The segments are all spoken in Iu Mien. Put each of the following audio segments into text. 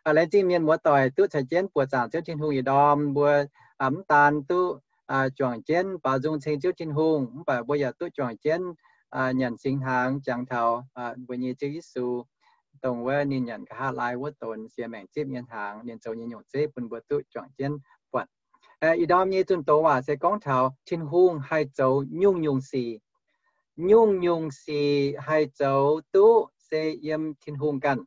Laengz zingh mienh muoz-doic duqv caux jienv buoqc zaangc Ziouv Tin-Hungh. Ih ndorm mbuo mv daan duqv juangc jienv baaux nzung ceng Ziouv Tin-Hungh, mv baac mbuo yaac duqv juangc jienv nyanc singx hnaangx, jangx taux mbuo nyei Ziouv Yesu, dongh wuov ninh nyanc nqa'haav lai wuov donx, siex maengc zipv nyei hnaangx, ninh zoux nyei nyungc zeiv bun mbuo duqv juangc jienv buatc. Ih ndorm nyei zunh doz waac se gorngv taux Tin-Hungh haih zoux nyungc-nyungc sic. Nyungc-nyungc sic haih zoux duqv se yiem Tin-Hungh ganh.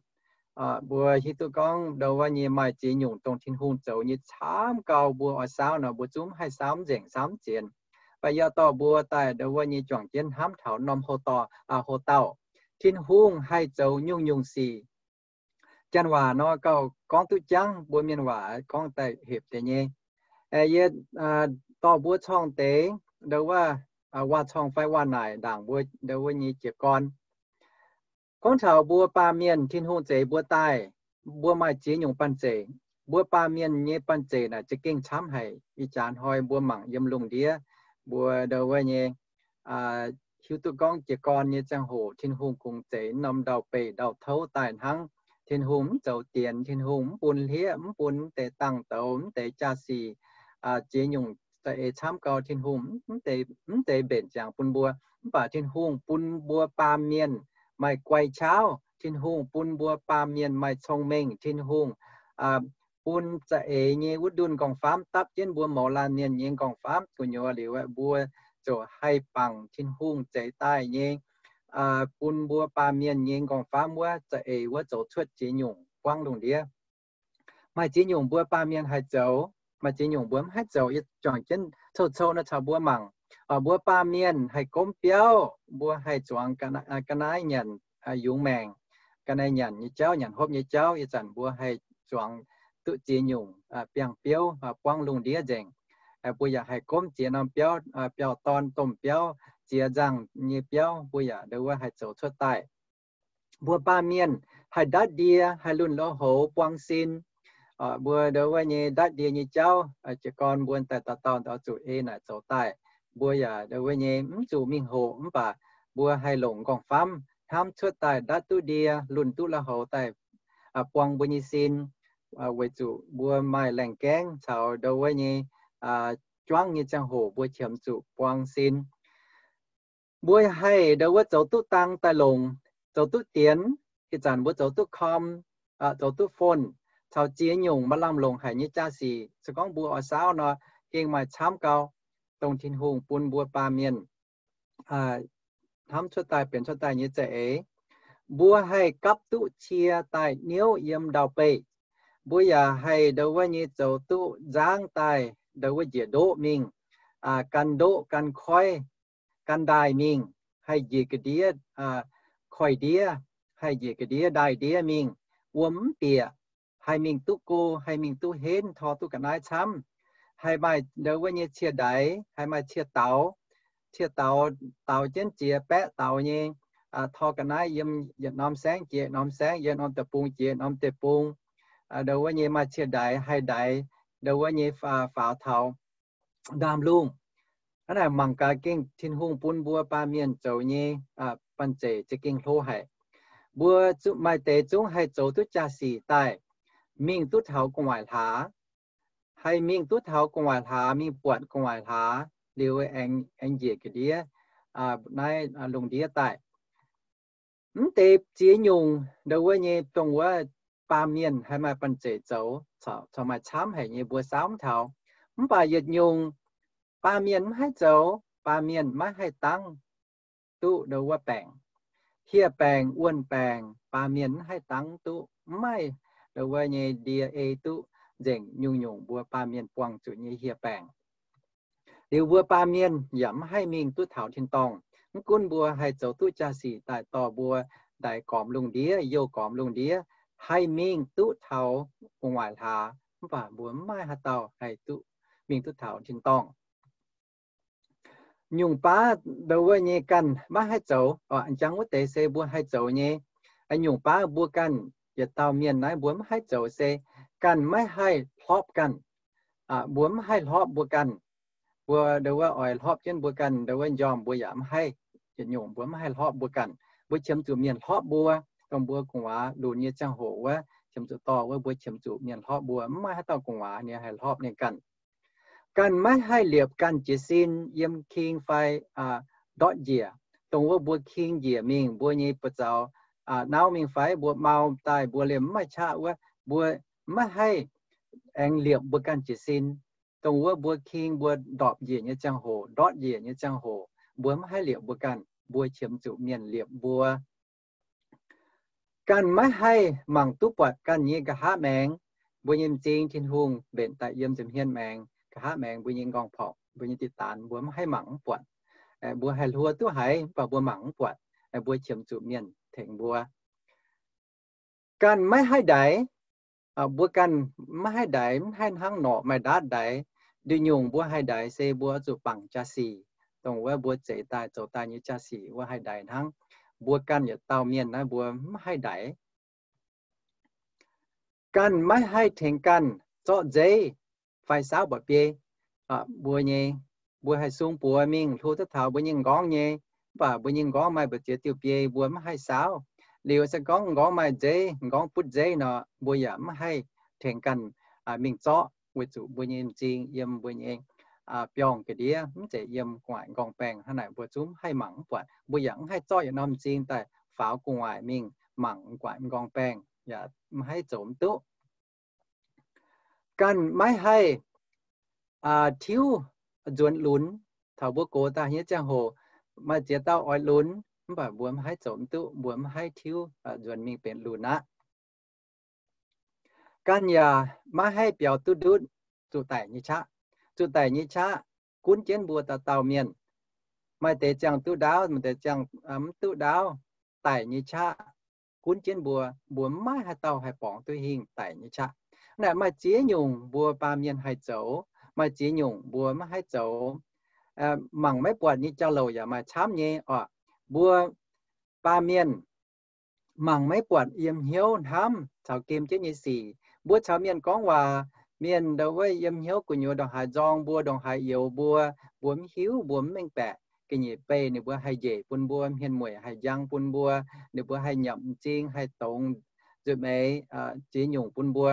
Mbuo hiuv duqv gorngv ndo wuov nyei maaih ziex nyungc dongh Tin-Hungh zoux nyei camv gau, mbuo oix saauv nor mbuo zungv mv haih saauv mv nzengc, saauv mv zienx. Mv baac yie dorh mbuo daaih ndo wuov nyei juangc jienv hnamv taux norm ho dauh. Tin-Hungh haih zoux nyungc-nyungc sic. Janx waac nor gauh gorngv duqv jangv, mbuo mienh waac gorngv daaih hepc deix nyei. Yie dorh mbuo corng deix ndo wuov waac-corng fai waac-naaic ndaangc mbuo ndo wuov nyei jiez gorn. Gorngv taux mbuo baamh mienh, Tin-Hungh zeix mbuo daaih, mbuo maaih ziex nyungc banh zeic. Mbuo baamh mienh nyei banh zeic naaic za'gengh camv haic. Ih jaax hnoi mbuo mangc yiem lungh ndiev, mbuo ndo wuov nyei hiuv duqv gorngv jiez gorn nyei ziangh hoc Tin-Hungh kungx zeix norm ndau-beih ndau-touv daaih hnangv. Tin-Hungh mv zoux dienx, Tin-Hungh mv bun hlieqv, mv bun mv deix dangh douz, mv deix jaa-sic, ziex nyungc za'eix camv gau, Tin-Hungh mv deix mbenc ziangx bun mbuo. Mv baac Tin-Hungh bun mbuo baamh mienh maaih guai qaqv. Tin-Hungh bun mbuo baamh mienh maaih cong-mengh. Tin-Hungh bun za'eix nyei wuov ndunh nqorngv-famv dapv jienv mbuo mouz laanh mienh nyei nqorngv-famv gu'nyuoz liuz, mbuo ziouc haih bangc Tin-Hungh zeix daaih nyei, bun mbuo baamh mienh nyei nqorngv-famv wuov za'eix wuov zoux cuotv ziex nyungc buangv lungh ndiev. Maaih ziex nyungc mbuo baamh mienh haih zoux, maaih ziex nyungc mbuo mv haih zoux. Yie juangc jienv cou-cou nor caux mbuo mangc. Mbuo baamh mienh haih gomv biauv, mbuo haih zuangx ga'naaiv nyanc yungz maengc, ga'naaiv nyanc nyei jauv, nyanc hopv nyei jauv. Ih zanc mbuo haih zuangx duqv ziex nyungc biangh biouv buangv lungh ndiev nzengc. Mbuo yaac haih gomv ziex norm biauv, biauv-dorn, domh biauv, ziex nzangh nyei biauv, mbuo yaac ndo wuov haih zoux cuotv daaih. Mbuo baamh mienh haih ndatv ndie, haih lunh lo houx buang sin. Mbuo ndo wuov nyei ndatv ndie nyei jauv, jiez gorn mbuo daaih dauh dauh ndau zuqc ei naaic zoux daaih. Mbuo yaac ndo wuov nyei mv zuqc mingh hoqc, mv baac mbuo haih longc nqorngv-famv hnamv cuotv daaih ndatv duqv ndie, lunh duqv lo houx daaih buang mbuo nyei sin, weic zuqc mbuo maaih laengh gaengv caux ndo wuov nyei juangv nyei ziangh hoc mbuo qiemx zuqc buang sin. Mbuo haih ndo wuov zoux duqv dang daaih longc, zoux duqv dienx. Ih zanc mbuo zoux duqv com, zoux duqv phone, caux ziex nyungc maaih lamh longc haic nyei jaa-sic. Se gorngv mbuo oix saauv nor, gengh maaih camv gau, dongh Tin-Hungh bun mbuo baamh mienh hnamv cuotv daaih, benx cuotv daaih nyei za'eix. Mbuo haih gapv duqv cie daaih niouv yiem ndau-beih. Mbuo yaac haih ndo wuov nyei zoux duqv nzangv daaih ndo wuov njiec ndoqv mingh, gan ndoqv, gan koiv, gan ndaaih mingh, haih njiec ga'ndiev, koiv-ndiev, haih njiec ga'ndiev ndaaih ndiev mingh, wuom mv bieqc, haih mingh duqv go, haih mingh duqv henv, tor duqv ga'naaiv camv. Haih maaih ndo wuov nyei cie-ndaix, haih maaih cie-daux. Cie-daux, daux jienv ziex baeqv daux nyei, tor ga'naaiv yiem yietc norm saengv jiex norm saengv, yiem norm deic-bung jiex norm deic-bung. Ndo wuov nyei maaih cie-ndaix, haih ndaix ndo wuov nyei faaux taux ndaamv-lungh. Hnangv naaic mangc gaax gengh Tin-Hungh bun mbuo baamh mienh zoux nyei banh zeic za'gengh hlo haic. Mbuo maaih deix zungv haih zoux duqv jaa-sic daaih, mingh duqv taux gu'nguaaic hlaax. Haih mingh duqv taux gu'nguaaic hlaax, mingh buatc gu'nguaaic hlaax liuz aengx njiec ga'ndiev naaiv lungh ndiev daaih. Mv deix ziex nyungc ndo wuov nyei dongh wuov baamh mienh haih maaih banh zeic zoux, corc maaih camv haic nyei mbuo saauv mv taux. Mv baac yietc nyungc baamh mienh mv haih zoux, baamh mienh maiv haih dangv duqv ndo wuov baengc. Hieh baengc, wuonh baengc, baamh mienh mv haih dangv duqv, mv maaih ndo wuov nyei ndie ei duqv nzengc nyungc-nyungc mbuo baamh mienh buangh zuqc nyei hieh baengc. Liuz mbuo baamh mienh yaac mv haih mingh duqv taux tin-dorngh. Mv gunv mbuo haih zoux duqv jaa-sic daaih dorh mbuo ndaix gormx lungh ndiev, youh gormx lungh ndiev, haih mingh duqv taux gu'nguaaic hlaax, mv baac mbuo mv maaih haaix dauh haih duqv mingh duqv taux tin-dorngh. Nyungc baav ndo wuov nyei ganh maiv haih zoux, njang wuov deix se mbuo haih zoux nyei. Nyungc baav mbuo ganh yietc dauh mienh naaiv mbuo mv haih zoux se ganh maiv haih hlorpv ganh. Mbuo mv haih hlorpv mbuo ganh. Mbuo ndo wuov oix hlorpv jienv mbuo ganh ndo wuov njormh mbuo yaac mv haih. Yietc nyungc mbuo mv haih hlorpv mbuo ganh. Mbuo qiemx zuqc mienh hlorpv mbuo, dongh mbuo gu'nguaaz lunx nyei ziangh hoc wuov, qiemx zuqc dorh wuov, mbuo qiemx zuqc mienh hlorpv mbuo, mv maaih haaix dauh gu'nguaaz ninh haih hlorpv ninh ganh. Ganh maiv haih liepc ganh jiez sin yiem king fai ndortv njiec, dongh wuov mbuo king njiec mingh, mbuo nyei buoz zaux nauv mingh fai mbuo mau daaih mbuo liemh mv maaih qaqv wuov, mbuo maiv haih aengx liepc mbuo ganh jiez sin. Dongh wuov mbuo king mbuo ndorpc njiec nyei ziangh hoc, ndortv njiec nyei ziangh hoc, mbuo mv haih liepc mbuo ganh, mbuo qiemx zuqc mienh liepc mbuo. Ganh maiv haih mangc duqv buatc ganh nyei nqa'haav maengx. Mbuo nyei m'zing Tin-Hungh mbenc daaih yiem nza'hmien maengx, nqa'haav maengx mbuo nyei nqorngv-porc, mbuo nyei diqc daanx, mbuo mv haih mangc mv buatc. Mbuo haih hluo duqv haiz, mv baac mbuo mangc mv buatc. Mbuo qiemx zuqc mienh tengx mbuo. Ganh maiv haih ndaix. Mbuo ganh maiv haih ndaix, mv haih hnangv norqc maaih ndaatv ndaix. Nduqc nyungc mbuo haih ndaix se mbuo oix zuqc bangc jaa-sic, dongh wuov mbuo zeix daaih zoux daaih nyei jaa-sic wuov haih ndaix hnangv. Mbuo ganh yietc dauh mienh naaiv mbuo mv haih ndaix. Ganh maiv haih tengx ganh zorqv nzeiv fai saauv mba'biei. Mbuo nyei, mbuo haih sung buoz mingh hlo duqv taux mbuo nyei m'nqorngv nyei, mv baac mbuo nyei m'nqorngv maaih mbu'ziex diuh biei mbuo mv haih saauv. Liuz se gorngv m'nqorngv maaih nzeiv, m'nqorngv butv nzeiv nor, mbuo yaac mv haih tengx ganh mingh zorqv, weic zuqc mbuo nyei m'zing yiem mbuo nyei biorngh ga'ndiev, mv zeiz yiem gu'nguaaic m'nqorngv-baengh. Hnangv naaic mbuo zungv mv haih mangc mv buatc. Mbuo yaac mv haih zorqv yietc norm m'zing daaih faaux gu'nguaaic mingh mangc gu'nguaaic m'nqorngv-baengh, yaac mv haih zoux mv duqv. Ganh maiv haih tiuv nzuonx lunx. Taux mbuo gox daaih nyei ziangh hoc, maaih ziex dauh oix lunx, mv baac mbuo mv haih zoux mv duqv, mbuo mv haih tiuv nzuonx mingh benx lunx aqv. Ganh yaac maiv haih biaux duqv ndutv zuqc daic nyei qaqv. Zuqc daic nyei qaqv gunv jienv mbuo dauh dauh mienh. Maaih deix ziangh duqv ndaauv, maaih deix ziangh mv duqv ndaauv. Daic nyei qaqv gunv jienv mbuo, mbuo mv maaih haaix dauh haih borngz duqv hingh daic nyei qaqv. Naaic maaih ziex nyungc mbuo baamh mienh haih zoux, maaih ziex nyungc mbuo maiv haih zoux. Mangc maiv buatc nyei jauv-louc yaac maaih camv nyei oc. Mbuo baamh mienh mangc maiv buatc, yiem hnyouv hnamv caux gem jienv nyei sic. Mbuo caux mienh gorngv waac, mienh ndau wuov yiem hnyouv gu'nyuoz ndongc haaix nzorng mbuo, ndongc haaix youx mbuo, mbuo mv hiuv, mbuo mv mengh baeqc. Ga'nyiec beih ninh mbuo haih njiec bun mbuo, hmien mueic haih njang bun mbuo, ninh mbuo haih nyiemc m'zing, haih dongz nzuonx-meix ziex nyungc bun mbuo.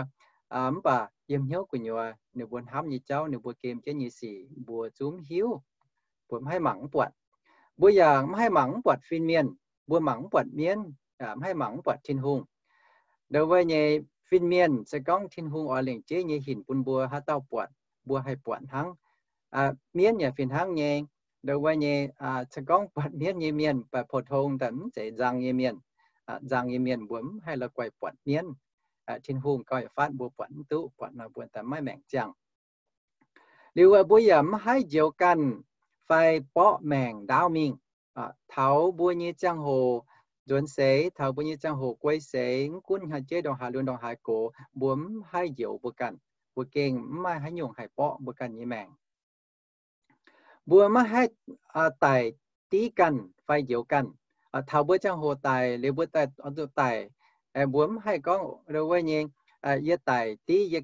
Mv baac yiem hnyouv gu'nyuoz ninh mbuo hnamv nyei jauv, ninh mbuo gem jienv nyei sic mbuo zungv mv hiuv. Mbuo mv haih mangc mv buatc. Mbuo yaac mv haih mangc mv buatc fin-mienh. Mbuo mangc mv buatc mienv, mv haih mangc mv buatc Tin-Hungh. Ndau wuov nyei fin-mienh se gorngv Tin-Hungh oix lengc jeiv nyei hinc bun mbuo haaix dauh buatc, mbuo haih buatc hnangv. Mienv yaac fih hnangv nyei. Ndau wuov nyei se gorngv buatc mienv nyei mienh, baac pou-tong daaih mv zeiz nzang nyei mienh. Nzang nyei mienh mbuo mv haih la'guaih buatc mienv. Tin-Hungh gauh yietc fatv mbuo buatc mv duqv, buatc nor mbuo daaih maiv maengc ziangh. Liuz mbuo yaac mv haih njoux ganh fai borqv maengc ndaauv mingh. Taux mbuo nyei ziangh hoc nzuonx seix, taux mbuo nyei ziangh hoc guei seix, mv gunv haaix jeiv ndongc haaix lunx ndongc haaix gox, mbuo mv haih njoux mbuo ganh. Mbuo gengh mv maaih haaix nyungc haih borqv mbuo ganh nyei maengc. Mbuo maiv haih daic div ganh fai njoux ganh. Taux mbuo ziangh hoc daic liuz mbuo daaih oix zuqc daic, mbuo mv haih gorngv ndau wuov nyei, yie daic div yie,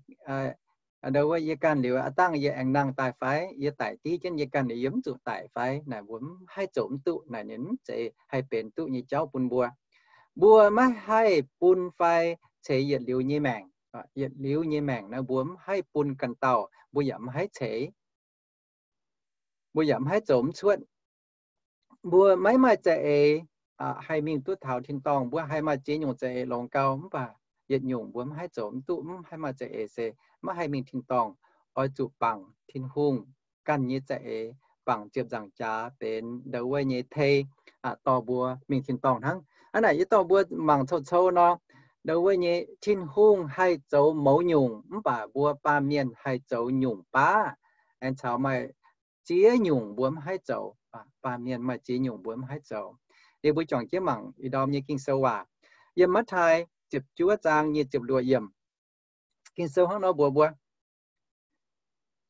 ndau wuov yie ganh liuz aav dangh yie aengx nangh daaih fai? Yie daic div jienv yie ganh liuz yie mv zuqc daic fai? Naaic mbuo mv haih zoux mv duqv. Naaic ninh mv zeiz haih benx duqv nyei jauv bun mbuo. Mbuo maiv haih bun fai ceix yietc liuz nyei maengc. Yietc liuz nyei maengc naaiv mbuo mv haih bun ganh dauh, mbuo yaac mv haih ceix. Mbuo yaac mv haih zoux mv cuotv. Mbuo maiv maaih za'eix haih mingh duqv taux tin-dorngh. Mbuo haih maaih ziex nyungc za'eix longx gau, mv baac yietc nyungc mbuo mv haih zoux mv duqv, mv haih maaih za'eix se maiv haih mingh tin-dorngh. Oix zuqc bangc Tin-Hungh ganh nyei za'eix, bangc ziepc nzaangc jaax benx ndau wuov nyei tei dorh mbuo mingh tin-dorngh hnangv. Hnangv naaic yie dorh mbuo mangc cou-cou nor, ndau wuov nyei Tin-Hungh haih zoux mouz nyungc, mv baac mbuo baamh mienh haih zoux nyungc baav. Aengx caux maaih ziex nyungc mbuo mv haih zoux. Baamh mienh maaih ziex nyungc mbuo mv haih zoux. Liuz mbuo juangc jienv mangc ih ndorm nyei Ging-Sou waac. Yiem Matv^taai ziepc juov zaang nyic ziepc luoqc yiemc, Ging-Sou hnangv nor mbuox mbuo,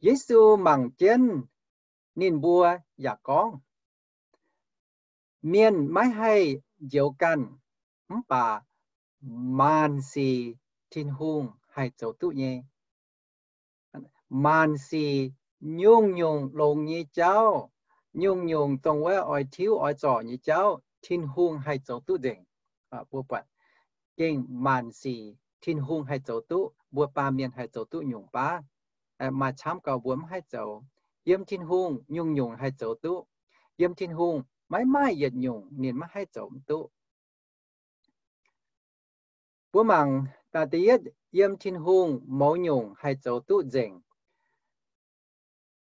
Yesu mangc jienv ninh mbuo yaac gorngv, Mienh maiv haih njoux ganh, mv baac maanc sic Tin-Hungh haih zoux duqv nyei. Maanc sic, nyungc-nyungc longx nyei jauv, nyungc-nyungc dongh wuov oix tiuv oix zorc nyei jauv, Tin-Hungh haih zoux duqv nzengc. Mbuo buatc gengh maanc sic Tin-Hungh haih zoux duqv, mbuo baamh mienh haih zoux duqv nyungc baav. Maaih camv gauh mbuo mv haih zoux. Yiem Tin-Hungh nyungc-nyungc haih zoux duqv. Yiem Tin-Hungh maiv maaih yietc nyungc ninh maiv haih zoux mv duqv. Mbuo mangc da'yietv, yiem Tin-Hungh mouz nyungc haih zoux duqv nzengc.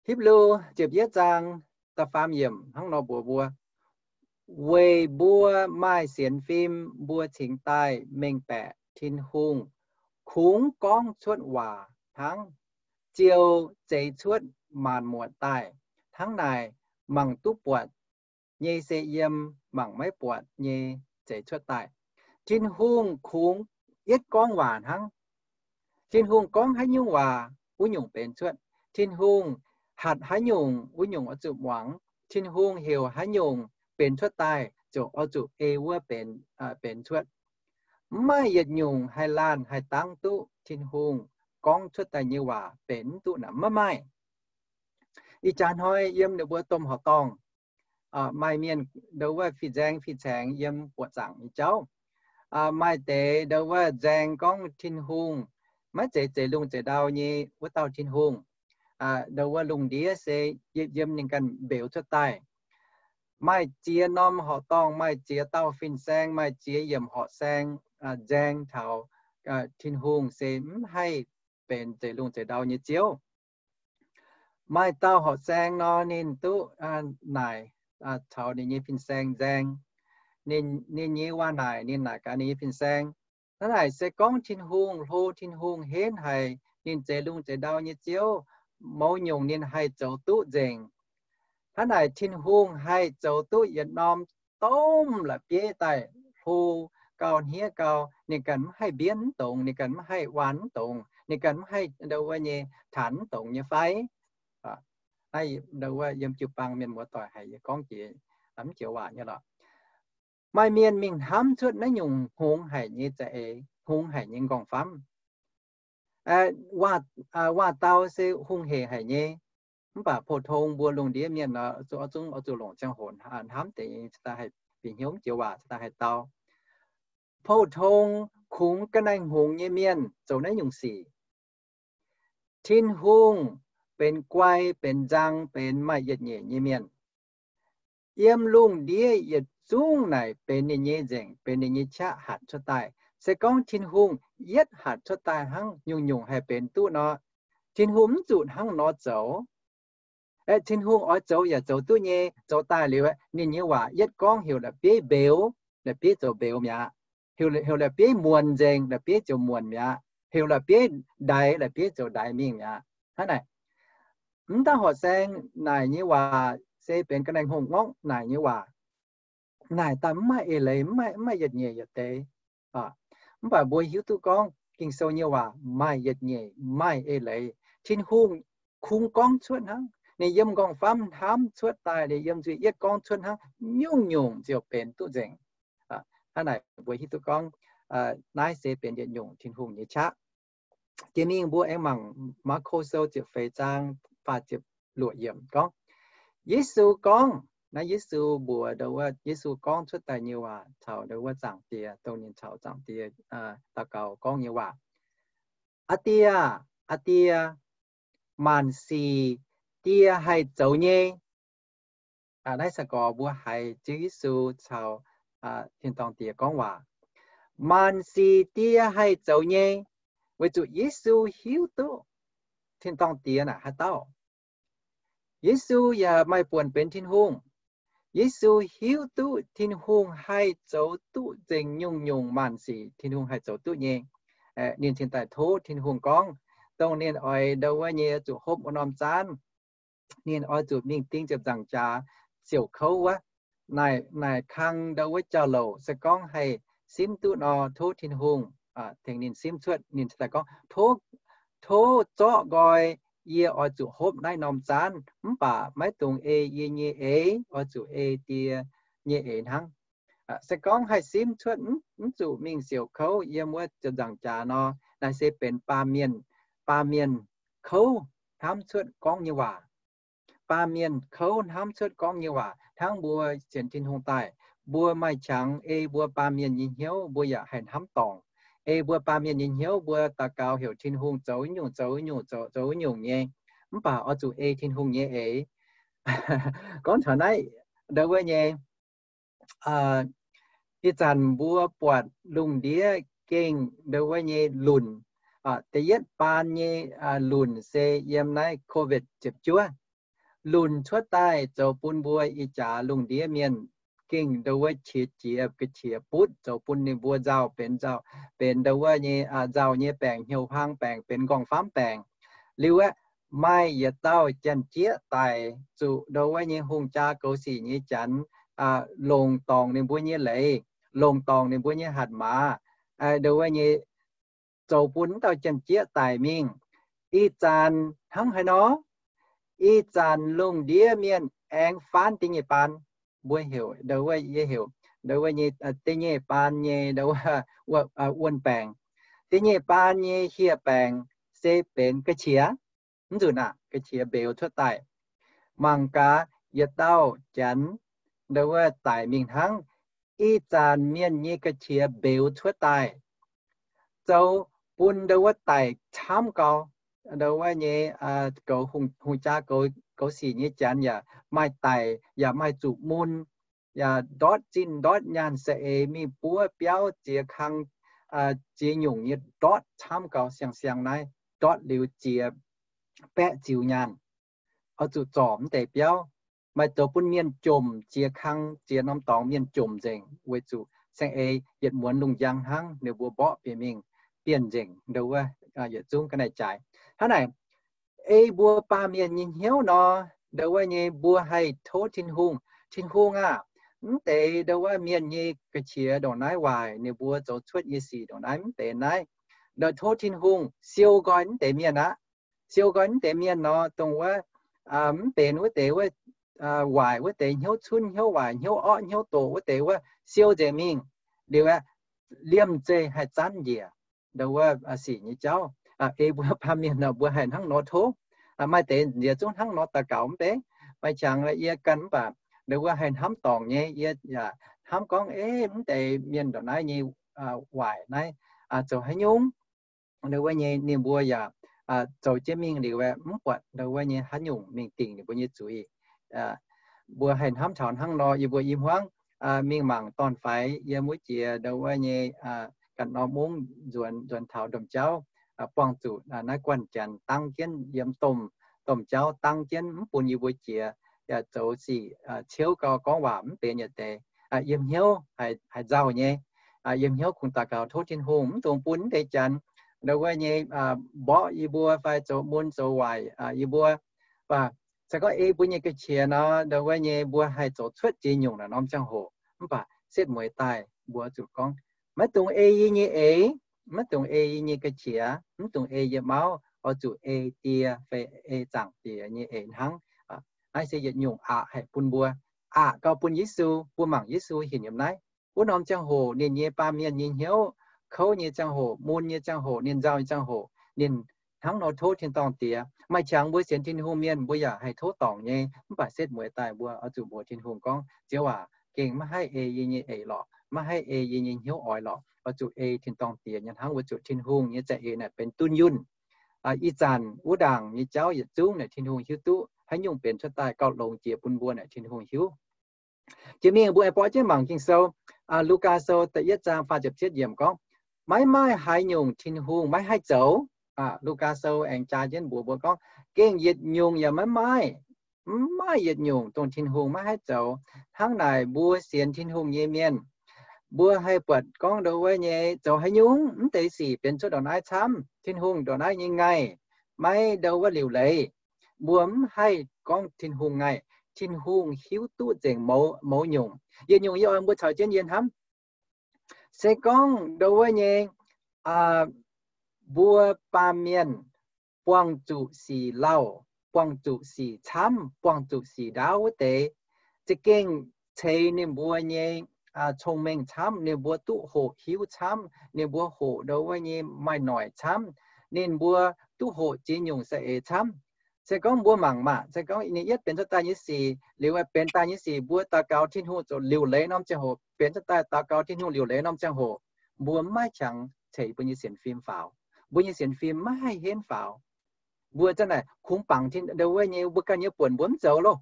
Hipv^lu ziepc yietv zaang da'faam yiemc hnangv nor mbuox mbuo, weic mbuo maaih sienx fim mbuo cingx daaih mengh baeqc Tin-Hungh kungx gorngv cuotv waac hnangv, ziouc zeix cuotv maanc muotc daaih. Hnangv naaic, mangc duqv buatc nyei se yiem, mangc maiv buatc nyei zeix cuotv daaih. Tin-Hungh kungx yietv gorngv waac hnangv. Tin-Hungh gorngv haaix nyungc waac, wuov nyungc benx cuotv. Tin-Hungh hatc haaix nyungc, wuov nyungc oix zuqc muangx. Tin-Hungh heuc haaix nyungc benx cuotv daaih, ziouc oix zuqc ei wuov benx, benx cuotv. Mv maaih yietc nyungc haih laanh haih dangv duqv Tin-Hungh gorngv cuotv daaih nyei waac benx mv duqv naaic, maiv maaih. Ih jaax hnoi yiem ninh mbuo domh horqc dorngh, maaih mienh ndo wuov fih nzaeng fih caengx yiem buoqc zaangc nyei jauv. Maaih deix ndo wuov nzaeng gorngv Tin-Hungh maiv zeiz zeix lungh zeix ndau nyei wuov dauh Tin-Hungh. Ndo wuov lungh ndiev se yiem ninh ganh mbeux cuotv daaih. Maaih ziex norm horqc dorngh, maaih ziex dauh fin-saeng, maaih ziex yiemc horqc saeng, nzaeng taux Tin-Hungh se mv haih benx zeix lungh zeix ndau nyei Ziouv. Maaih dauh horqc saeng nor, ninh duqv naaic caux ninh nyei fin-saeng nzaeng. Ninh nyei waac naaic, ninh naaic gaax ninh nyei fin-saeng, hnangv naaic se gorngv Tin-Hungh hlo, Tin-Hungh henv haic, ninh zeix lungh zeix ndau nyei Ziouv, mouz nyungc ninh haih zoux duqv nzengc. Hnangv naaic Tin-Hungh haih zoux duqv yietc norm domh la'bieiv daaih hlo gau, hniev gau, ninh ganh mv haih mbienv mv dongz, ninh ganh mv haih waan mv dongz, ninh ganh mv haih ndo wuov nyei tanx mv dongz nyei fai? Ndo wuov yiem jiu-baang mienh muoz-doic haiz yie gorngv jiex mv joux waac nyei lorqc. Maaih mienh mingh hnamv cuotv naaiv nyungc hngongx haic nyei za'eix, hngongx haic nyei nqorngv-famv. Waac-dau se hungh heic haic nyei, mv baac pou-tong mbuo lungh ndiev mienh oix zuqc, oix zuqc longc ziangh hoc hnamv deix, cingx daaih haih bieqc hnyouv, mv joux waac cingx daaih haih dau. Pou-tong kungx ga'naaiv-hngongx nyei mienh zoux naaiv nyungc sic. Tin-Hungh benx guai, benx nzang, benx maaih yietc nyeic nyei mienh. Yiem lungh ndiev yietc zungv naaic benx ninh nyei nzengc, benx ninh nyei qaqv hatc cuotv daaih. Se gorngv Tin-Hungh yietv hatc cuotv daaih hnangv, nyungc-nyungc haih benx duqv nor, Tin-Hungh mv zuqc hnangv nor zoux. Aeqv, Tin-Hungh oix zoux yaac zoux duqv nyei. Zoux daaih liuz, ninh nyei waac yietv gorngv heuc la'bieiv mbeux, la'bieiv ziouc mbeux mi'aqv. Heuc la'bieiv muonc nzengc, la'bieiv ziouc muonc mi'aqv. Heuc la'bieiv ndaix, la'bieiv ziouc ndaix mingh mi'aqv. Hnangv naaic, mv dauh horqc saeng naaic nyei waac se benx ga'naaiv-hngongx ngorngv naaic nyei waac. Naaic daaih mv maaih eix leiz, mv maaih, mv maaih yietc nyeic yietc deix. Mv baac mbuo hiuv duqv gorngv Ging-Sou nyei waac maaih yietc nyeic, maaih eix leiz. Tin-Hungh kungx gorngv cuotv hnangv. Ninh yiem nqorngv-famv hnamv cuotv daaih, ninh yiem nzuih yietv gorngv cuotv hnangv, nyungc-nyungc ziouc benx duqv nzengc. Hnangv naaic mbuo hiuv duqv gorngv naaiv se benx yietc nyungc Tin-Hungh nyei qaqv. Jiex mingh mbuo aengx mangc Maako Sou ziepc feix zaang faah ziepc luoqc yiemc gorngv, Yesu gorngv, naaiv Yesu mbuox ndo wuov, Yesu gorngv cuotv daaih nyei waac caux ndo wuov Zaangc Diex, dongh ninh caux Zaangc Diex daux gaux gorngv nyei waac. Aa Die, Aa Die, maanc sic Die haih zoux nyei. Naaiv se gorngv mbuo haiz Ziouv Yesu caux tin-dorngh Diex gorngv waac, maanc sic Die haih zoux nyei, weic zuqc Yesu hiuv duqv tin-dorngh Diex naaic haaix dauh. Yesu yaac maaih buonc benx Tin-Hungh. Yesu hiuv duqv Tin-Hungh haih zoux duqv nzengc nyungc-nyungc maanc sic Tin-Hungh haih zoux duqv nyei. Ninh cingx daaih tov Tin-Hungh gorngv, dongh ninh oix ndo wuov nyei zuqc hopv wuov norm zaanv, ninh oix zuqc mingh ding ziepc nzaangc jaax siouc kouv wuov. Naaic, naaic kang ndo wuov jauv-louc se gorngv haih simv duqv nor, tov Tin-Hungh tengx ninh simv cuotv. Ninh cingx daaih gorngv, tov, tov zorqv nqoi, yie oix zuqc hopv naaiv norm zaanv, mv baac maiv dungx ei yie nyei eix, oix zuqc ei Die nyei eix hnangv. Se gorngv haih simv cuotv mv zuqc mingh siouc kouv yiem wuov ziepc nzaangc jaax nor, naaiv se benx baamh mienh, baamh mienh kouv hnamv cuotv gorngv nyei waac. Baamh mienh kouv hnamv cuotv gorngv nyei waac. Hnangv mbuo sienx Tin-Hungh daaih, mbuo maaih qangx ei mbuo baamh mienh nyei hnyouv, mbuo yaac haih hnamv dorngc. ei mbuo baamh mienh nyei hnyouv, mbuo daux gaux heuc Tin-Hungh zoux nyungc, zoux nyungc, zoux, zoux nyungc nyei. Mv baac oix zuqc ei Tin-Hungh nyei eix. Gorngv taux naaiv, ndau wuov nyei, ih zanc mbuo buatc lungh ndiev gengh ndau wuov nyei lunc. Da'yietv baan nyei lunc se yiem naaiv COVID ziepc juov. Lunc cuotv daaih zoux bun mbuo ih jaax lungh ndiev mienh gengh ndau wuov qiex jiez ga'qiex butv, zoux bun ninh mbuo nzauh benx nzauh, benx ndau wuov nyei nzauh nyei baengc, hnyouv hlang baengc, benx nqorngv-famv baengc. Liuz aeqv, maaih yietc dauh janx-jieqv daic zuqc ndau wuov nyei hungh jaa goux sic nyei janx longc dorngc ninh mbuo nyei leiz, longc dorngc ninh mbuo nyei hatc maaz, ndau wuov nyei zoux bun wuov dauh janx-jieqv daic mingh. Ih zanc hnangv haaix nor? Ih zanc lungh ndiev mienh aengx faanv da'nyeic baan. Mbuo heuc ndau wuov, yie heuc ndau wuov nyei da'nyeic baan nyei ndau wuov wuon baengc. Da'nyeic baan nyei hieh baengc se benx ga'qiex. Mv nzunc aqv, ga'qiex mbeux cuotv daaih. Mangc gaax yietc dauh janx ndau wuov daic mingh hnangv. Ih zanc mienh nyei ga'qiex mbeux cuotv daaih zoux bun ndau wuov daic camv gau. Ndau wuov nyei goux hungh jaa goux sic nyei janx yaac maaih daic, yaac maaih zuqc mun, yaac ndortv zinh ndortv nyaanh, saeng-eix mingh buov biauv ziex kang, ziex nyungc nyei ndortv camv gau siang-siang naaiv, ndortv liuz ziex baeqv ziux nyaanh. Oix zuqc zorc mv deix biauv. Maaih zoux bun mienh jomc ziex kang, ziex norm dorngx mienh jomc nzengc weic zuqc saeng-eix yietc muonz lungh njang hnangv, ninh mbuo mborqv bieqc mingh, bienh nzengc ndau wuov yietc zungv ga'naaiv jaaix. Hnangv naaic, ei mbuo baamh mienh nyei hnyouv nor, ndau wuov nyei mbuo haih tov Tin-Hungh, Tin-Hungh aah, mv deix ndau wuov mienh nyei ga'qiex ndongc naaiv waaic, ninh mbuo zoux cuotv nyei sic ndongc naaiv mv deix naaiv, ndau tov Tin-Hungh siou nqoi mv deix mienh aqv. Siou nqoi mv deix mienh nor, dongh wuov mv benx wuov deix wuov waaic, wuov deix hnyouv cunv, hnyouv waaic, hnyouv orqv, hnyouv doqc, wuov deix wuov siou nzengc mingh. Liuz aeqv, liemh zeih haih zanv njiec ndau wuov sic nyei jauv. Ei mbuo baamh mienh nor, mbuo haih hnangv nor tov. Maaih deix nziex zungv hnangv nor daux gaux mv bei. Maaih qangx yie ganh mv baac ndau wuov haih hnamv dorngc nyei, yie yaac hnamv gorngv, ei, mv deix mienh ndongc naaiv nyei waaic naaiv zoux haaix nyungc. Ndau wuov nyei ninh mbuo yaac zoux jienv mingh liuz aeqv, mv buatc ndau wuov nyei haaix nyungc mingh dingc ninh mbuo nyei zuiz. Mbuo haih hnamv taux hnangv nor, yie mbuo i hmuangv mingh mangc dorn-faix yiem wuov jiex ndau wuov nyei ganh norm mungv nzuonx, nzuonx taux domh jauv, buangh zuqc naaiv guanh janx dangv jienv yiem domh, domh jauv dangv jienv mv bun yie mbuo jiex, yaac zoux sic ciouv gau, gorngv waac mv benx yietc deix. Yiem hnyouv haiz nzauh nyei. Yiem hnyouv kungx daux gaux tov Tin-Hungh mv dungx bun mv deix janx ndau wuov nyei mborqv yie mbuo fai zoux mun zoux waaic yie mbuo. Mv baac se gorngv ei mbuo nyei ga'qiex nor, ndau wuov nyei mbuo haih zoux cuotv ziex nyungc naaic norm ziangh hoc. Mv baac setv mueiz daaih mbuo zuqc gorngv, maiv dungx ei yie nyei eix, maiv dungx ei yie nyei ga'qiex, mv dungx ei yie mauv, oix zuqc ei die fai ei Zaangc Diex nyei eix hnangv. Naaiv se yietc nyungc aqc haih bun mbuo, aqc gauh bun Yesu, mbuo mangc Yesu hinc yiem naaiv. Wuov norm ziangh hoc ninh nyei baamh mienh nyei hnyouv kouv nyei ziangh hoc, mun nyei ziangh hoc, ninh nzauh nyei ziangh hoc, ninh hnangv nor tov tin-dorngh Diex. Maaih qangx mbuo sienx Tin-Hungh mienh mbuo yaac haih tov dorngc nyei, mv baac setv mueiz daaih mbuo oix zuqc mbuox Tin-Hungh gorngv, Ziouv aac, gengh maiv haih ei yie nyei eix lorqc, maiv haih ei yie nyei hnyouv oix lorqc. Oix zuqc ei tin-dorngh Diex nyei hnangv, weic zuqc Tin-Hungh nyei za'eix naaic benx dunh yunh. Ih zanc wuov ndaangc nyei jauv yietc zungv naaic Tin-Hungh hiuv duqv haaix nyungc benx cuotv daaih gauh longx jiex bun mbuo naaic Tin-Hungh hiuv. Jiex mingh mbuo aengx borqv jienv mangc Ging-Sou, Lugaa Sou da'yietv zaang faah ziepc cietv yiemc gorngv, maiv maaih haaix nyungc Tin-Hungh maiv haih zoux. Lugaa Sou aengx jaa jienv mbuox mbuo gorngv, gengh yietc nyungc yaac maiv maaih, mv maaih yietc nyungc dongh Tin-Hungh maiv haih zoux. Hnangv naaic mbuo sienx Tin-Hungh nyei mienh, mbuo haih buatc gorngv ndau wuov nyei zoux haaix nyungc mv deix sic benx cuotv ndongc naaiv camv, Tin-Hungh ndongc naaiv nyei ngaih maiv ndau wuov liuc leiz. Mbuo mv haih gorngv Tin-Hungh ngaih. Tin-Hungh hiuv duqv nzengc mouz, mouz nyungc. Yietc nyungc yie oix mbuo caux jienv yie hnamv, se gorngv ndau wuov nyei mbuo baamh mienh buangh zuqc sic lauh, buangh zuqc sic camv, buangh zuqc sic ndaauv wuov deix, za'gengh ceix ninh mbuo nyei cong-mengh camv, ninh mbuo duqv hoqc hiuv camv, ninh mbuo hoqc ndau wuov nyei maaih noic camv, ninh mbuo duqv hoqc ziex nyungc za'eix camv. Se gorngv mbuo mangc maah, se gorngv ninh yietv benx cuotv daaih nyei sic, liuz benx daaih nyei sic, mbuo daux gaux Tin-Hungh zoux liuc leiz norm ziangh hoc, benx cuotv daaih daux gaux Tin-Hungh liuc leiz norm ziangh hoc, mbuo mv maaih qangx ceix mbuo nyei sienx fim faaux. Mbuo nyei sienx fim maiv haih henv faaux. Mbuo zanc naaic kungx bangc ndau wuov nyei mbuo ganh nyei buonc mbuo mv zoux loh.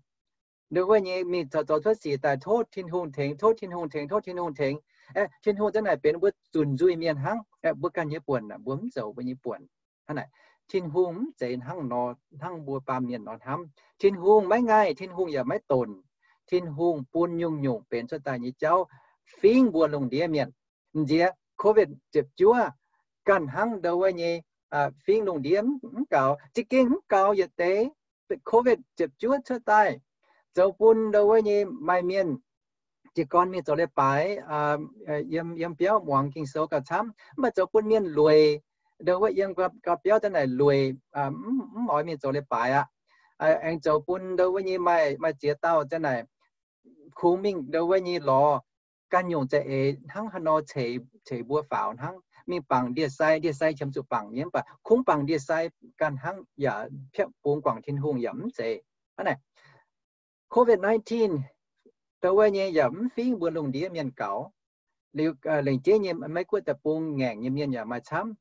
Ndau wuov nyei mingh zoux cuotv sic daaih tov Tin-Hungh tengx, tov Tin-Hungh tengx, tov Tin-Hungh tengx. Tin-Hungh zanc naaic benx mbuo zunc nzuih mienh hnangv. Mbuo ganh nyei buonc mbuo mv zoux mbuo nyei buonc. Hnangv naaic Tin-Hungh mv zeiz hnangv nor, hnangv mbuo baamh mienh nor hnamv. Tin-Hungh maiv ngaih, Tin-Hungh yaac maiv donc. Tin-Hungh bun nyungc-nyungc benx cuotv daaih nyei jauv fingx mbuo lungh ndiev mienh. Nziex covid ziepc juov ganh hnangv ndau wuov nyei fingx lungh ndiev mv gaux, za'gengh mv gaux yietc deix. Covid ziepc juov cuotv daaih zoux bun ndau wuov nyei maaih mienh jiez gorn mingh zoux leiz-baaix, yiem biauv muangx Ging-Sou gauh camv, mv baac zoux bun mienh lueic. Ndau wuov yiem gau biauv zanc naaic lueic, mv oix mingh zoux leiz-baaix aqv. Aengx zoux bun ndau wuov nyei maaih ziex dauh zanc naaic kungx mingh ndau wuov nyei lorz ganh nyungc za'eix hnangv haaix nor ceix mbuo faaux hnangv, mingh bangc ndie-sai, ndie-sai qiemx zuqc bangc nyei, mv baac kungx bangc ndie-sai ganh hnangv, yaac piepv bungx guangc Tin-Hungh yaac mv zeiz. Hnangv naaic covid nineteen ndau wuov nyei yaac mv fingx mbuo lungh ndiev mienh gaux. Liuz lengc jeiv nyei Meiv-Guoqv deic-bung ngaengc nyei mienh yaac maaih camv.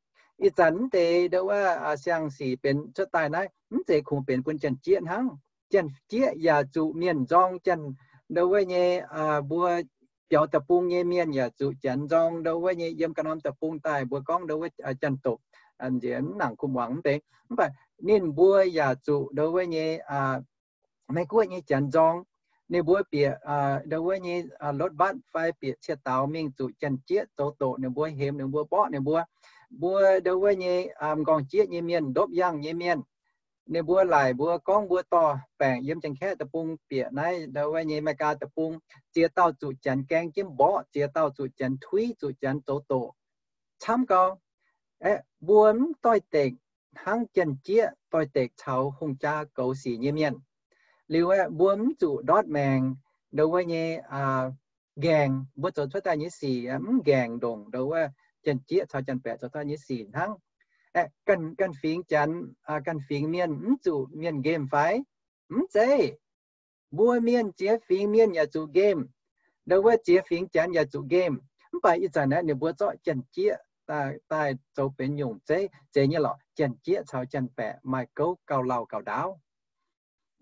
Ih zanc mv deix ndau wuov siang-sic benx cuotv daaih naaiv mv zeiz kungx benx bun janx-jieqv hnangv. Janx-jieqv yaac zuqc mienh nzorng. Janx ndau wuov nyei mbuo biaux deic-bung nyei mienh yaac zuqc janx nzorng. Ndau wuov nyei yiem ganh norm deic-bung daaih mbuo gorngv ndau wuov janx-dopc, nziex mv nangc kuv muangx mv deix, mv baac ninh mbuo yaac zuqc ndau wuov nyei Meiv-Guoqv nyei janx nzorng. Ninh mbuo bieqc ndau wuov nyei rốt bát fai bieqc cie-daaux mingh zuqc janx-jieqv zoux doqc ninh mbuo, hemx ninh mbuo, mborqv ninh mbuo. Mbuo ndau wuov nyei m'nqorngv-jieqv nyei mienh, ndopv yangh nyei mienh, ninh mbuo laaic mbuo gorngv mbuo dorh baengc yiem Janx-Kaeqv deic-bung bieqc naaiv ndau wuov nyei America deic-bung, ziex dauh zuqc janx gaeng jienv mborqv, ziex dauh zuqc janx tuiv, zuqc janx zoux doqc, camv gau. Aeqv, mbuo mv doix-dekc hnangv janx-jieqv doix-dekc caux hungh jaa goux sic nyei mienh. Liuz aeqv, mbuo mv zuqc ndortv maengc ndau wuov nyei nqaengc. Mbuo zoux cuotv daaih nyei sic mv nqaengc ndongc ndau wuov janx-jieqv caux janx-baeqc zoux daaih nyei sic hnangv. Aeqv, ganh fingx janx, ganh fingx mienh mv zuqc mienh nqemh fai? Mv zeiz. Mbuo mienh ziex fingx mienh yaac zuqc nqemh, ndau wuov ziex fingx janx yaac zuqc nqemh. Mv baac ih zanc naaiv ninh mbuo zorqv janx-jieqv daaih zoux benx nyungc zeiv, zeiz nyei lorqc. Janx-jieqv caux janx-baeqc maaih gouv gauh lauh gauh ndaauv.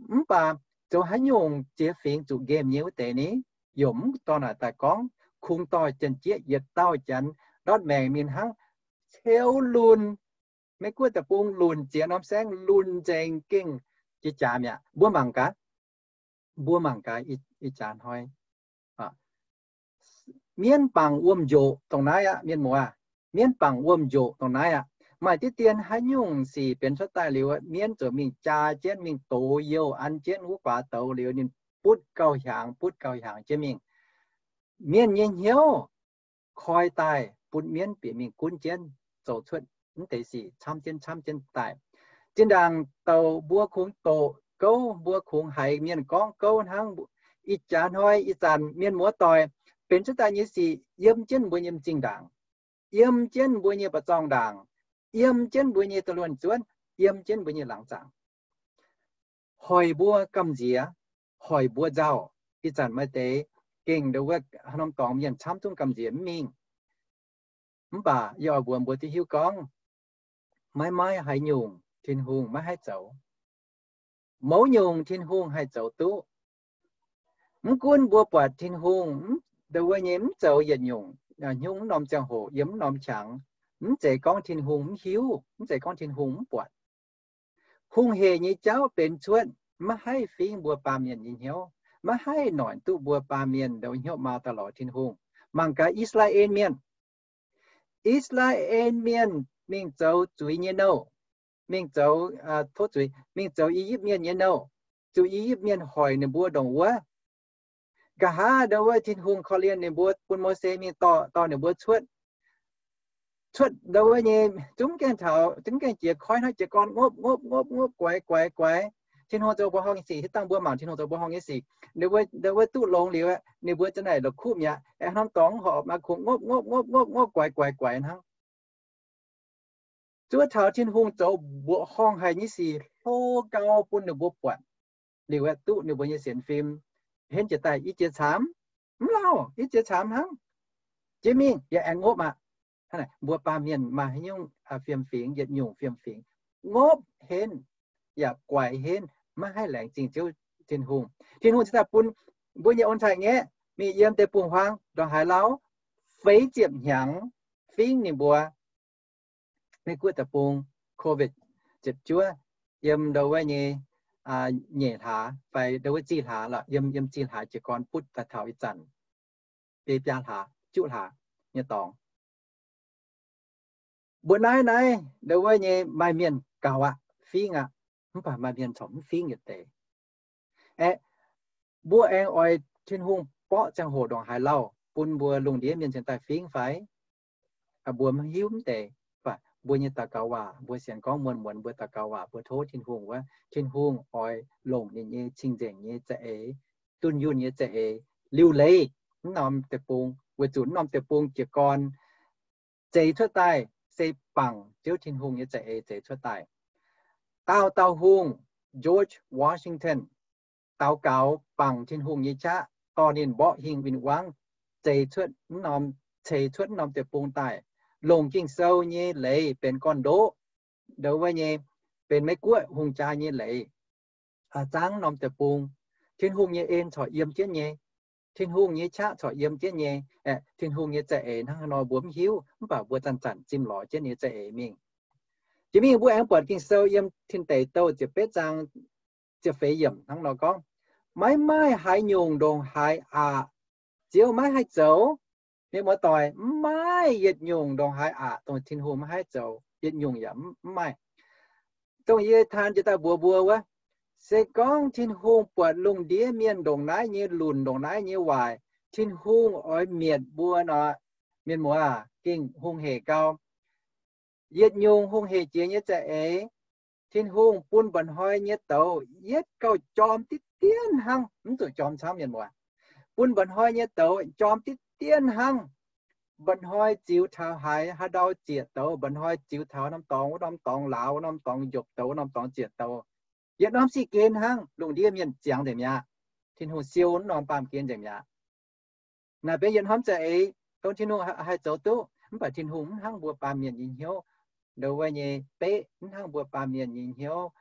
Mv baac zoux haaix nyungc ziex fingx zuqc nqemh nyei wuov deix ni? Yaac mv dorh naaic daaih gorngv. Kungx dorh janx-jieqv yietc dauh janx ndortv maengc mingh hnangv, ceu lunx. Meiv-Guoqv deic-bung lunx, ziex norm saengv lunx nzengc gengh jiex jaax mi'aqv. Mbuo mangc gaax, mbuo mangc gaax ih jaax hnoi mienv bangc wuom-njoqc dongh naaiv aqv, mienh muoz. Mienv bangc wuom-njoqc dongh naaiv aqv. Maaih diqv dien haaix nyungc sic benx cuotv daaih liuz, mienv ziouc mingh jaa jienv, mingh dox youh an jienv wuov guaax douz liuz, ninh butv gauh hiaangx, butv gauh hiaangx jienv mingh. Mienh nyei hnyouv koi daaih bun mienv bieqc mingh gunv jienv, zoux cuotv mv deix sic camv jienv camv jienv daaih. Zinh ndaangc douc mbuo kungx doqc gouv, mbuo kungx haiz mienh gorngv gouv hnangv. Ih jaax hnoi ih zanc mienh muoz-doic benx cuotv daaih nyei sic yiem jienv mbuo nyei m'zing ndaangc, yiem jienv mbuo nyei mba'zorng ndaangc, yiem jienv mbuo nyei da'luonx zuonv, yiem jienv mbuo nyei laangz zaangc. Hoic mbuo gamh nziex, hoic mbuo nzauh. Ih zanc maaih deix gengh ndau wuov haaix norm dorngx mienh camv zungv gamh nziex mv mingh. Mv baac yie oix mbuox mbuo duqv hiuv gorngv, maiv maaih haaix nyungc Tin-Hungh maiv haih zoux. Mouz nyungc Tin-Hungh haih zoux duqv. Mv gunv mbuo buatc Tin-Hungh ndau wuov nyei mv zoux yietc nyungc, hnyungv mv norm ziangh hoc, yiem mv norm qangx, mv zeiz gorngv Tin-Hungh mv hiuv, mv zeiz gorngv Tin-Hungh mv buatc. Hungh hec nyei jauv benx cuotv maiv haih fingx mbuo baamh mienh nyei hnyouv, maiv haih noic duqv mbuo baamh mienh ndau hnyouv maa daaih lorz Tin-Hungh. Mangc gaax I^saa^laa^en Mienh. I^saa^laa^en Mienh mingh zoux zuiz nyei nouh, mingh zoux, tov zuiz, mingh zoux I^yipv Mienh nyei nouh, zuqc I^yipv Mienh hoic ninh mbuo ndongc wuov. Nqa'haav ndau wuov Tin-Hungh korv-lienh ninh mbuo, bun Mose mingh dorh, dorh ninh mbuo cuotv, cuotv ndau wuov nyei zungv gaengh taux, zungv gaengh jiex koiv hnangv jiez gorn ngopv ngopv ngopv ngopv, guaix guaix guaix. Tin-Hungh zoux mbuoqc horngh nyei sic, hitv dangh mbuo mangc Tin-Hungh zoux mbuoqc horngh nyei sic. Ndau wuov, ndau wuov duqv longx liuz, ninh mbuo zanc naaic la'kuqv mi'aqv, aengx hnamv dorngx horpc maaih kungx ngopv ngopv ngopv ngopv ngopv, guaix guaix guaix hnangv. Zuov taux Tin-Hungh zoux mbuoqc horngh haic nyei sic hlo gau bun ninh mbuo buatc liuz, duqv ninh mbuo nyei sienx fim henv jiez daaih i jiex camv, mv lauh, i jiex camv hnangv. Jiex mingh yaac aengx ngopv aqv. Mbuo baamh mienh maaih haaix nyungc fiem-fingx, yietc nyungc fiem-fingx, ngopv henv, yaac guaix henv, maiv haih laengz zingh Ziouv Tin-Hungh. Tin-Hungh cingx daaih bun mbuo nyei ong-taaix-ngaeqv mingh yiem deic-bung-huaang ndongc haaix lauh, feix ziepc hnyangx fingv ninh mbuo. Meiv Guoqv deic-bung COVID ziepc juov, yiem ndau wuov nyei nyeic hlaax fai ndau wuov zih hlaax lorqc, yiem, yiem zih hlaax jiez gorn butv daaih taux ih zanc biei biaa hlaax, juqv hlaax nyei dorngx. Mbuo naaiv, naaiv ndau wuov nyei maaih mienh gaux aqv, fingv aqv, mv baac maaih mienh corc mv fingv yietc deix. Aeqv, mbuo aengx oix Tin-Hungh borqv ziangh hoc ndongc haaix lauh bun mbuo lungh ndiev mienh cingx daaih fingv fai? Mbuo mv hiuv mv deix. Mv baac mbuo nyei daux gaux waac, mbuo sienx gorngv muonz muonz mbuo daux gaux waac, mbuo tov Tin-Hungh wuov, Tin-Hungh oix longc ninh nyei cing-nzengc nyei za'eix, dunh yunh nyei za'eix, liuc leiz mv norm deic-bung, weic zuqc mv norm deic-bung jiez gorn zeix cuotv daaih se bangc Ziouv Tin-Hungh nyei za'eix zeix cuotv daaih. Daauh dauh hungh, George Washington, daux gaux bangc Tin-Hungh nyei qaqv, dorh ninh mborqv hingh win-wangv zeix cuotv, ceix cuotv mv norm deic-bung daaih, longc Ging-Sou nyei leiz benx gorn-ndoqv, ndau wuov nyei benx Meiv Guoqv hungh jaa nyei leiz, zaangv norm deic-bung. Tin-Hungh nyei en corc yiem jienv nyei. Tin-Hungh nyei qaqv corc yiem jienv nyei. Tin-Hungh nyei za'eix hnangv haaix nor mbuo mv hiuv, mv baac mbuo zanc-zanc zimh lorz jienv nyei za'eix mingh. Jiex mingh mbuo aengx buatc Ging-Sou yiem Tin Deic Douh ziepc betv zaang ziepc feix yiemc hnangv nor gorngv, maiv maaih haaix nyungc ndongc haaix aqc Ziouv maiv haih zoux. Mienh muoz-doic, mv maaih yietc nyungc ndongc haaix aqc dongh Tin-Hungh maiv haih zoux, yietc nyungc yaac mv maaih. Dongh yie taan jiex daaih mbuox mbuo wuov, se gorngv Tin-Hungh buatc lungh ndiev mienh ndongc naaiv nyei lunc, ndongc naaiv nyei waaic, Tin-Hungh oix mietc mbuo nor, mienh muoz, gengh hungh hec gau. Yietc nyungc hungh hec jiex nyei za'eix, Tin-Hungh bun mba'hnoi nyei douz yietv gauh jorm diqv dien hnangv, mv zuqc jorm camv, mienh muoz. Bun mba'hnoi nyei douz jorm diqv dien hnangv. Mba'hnoi ziux taux haaix, haaix ndau ziec douz, mba'hnoi ziux taux norm dorngx, wuov norm dorngx lauz, wuov norm dorngx njopc douz, wuov norm dorngx ziec douz. Yietc norm sic gen hnangv, lungh ndiev mienh ziangx nzengc mi'aqv. Tin-Hungh siou wuov norm baamh gen nzengc mi'aqv. Naaic benx yietc norm za'eix dongh Tin-Hungh haih zoux duqv, mv baac Tin-Hungh mv hnangv mbuo baamh mienh nyei hnyouv, ndau wuov nyei beqv, mv hnangv mbuo baamh mienh nyei hnyouv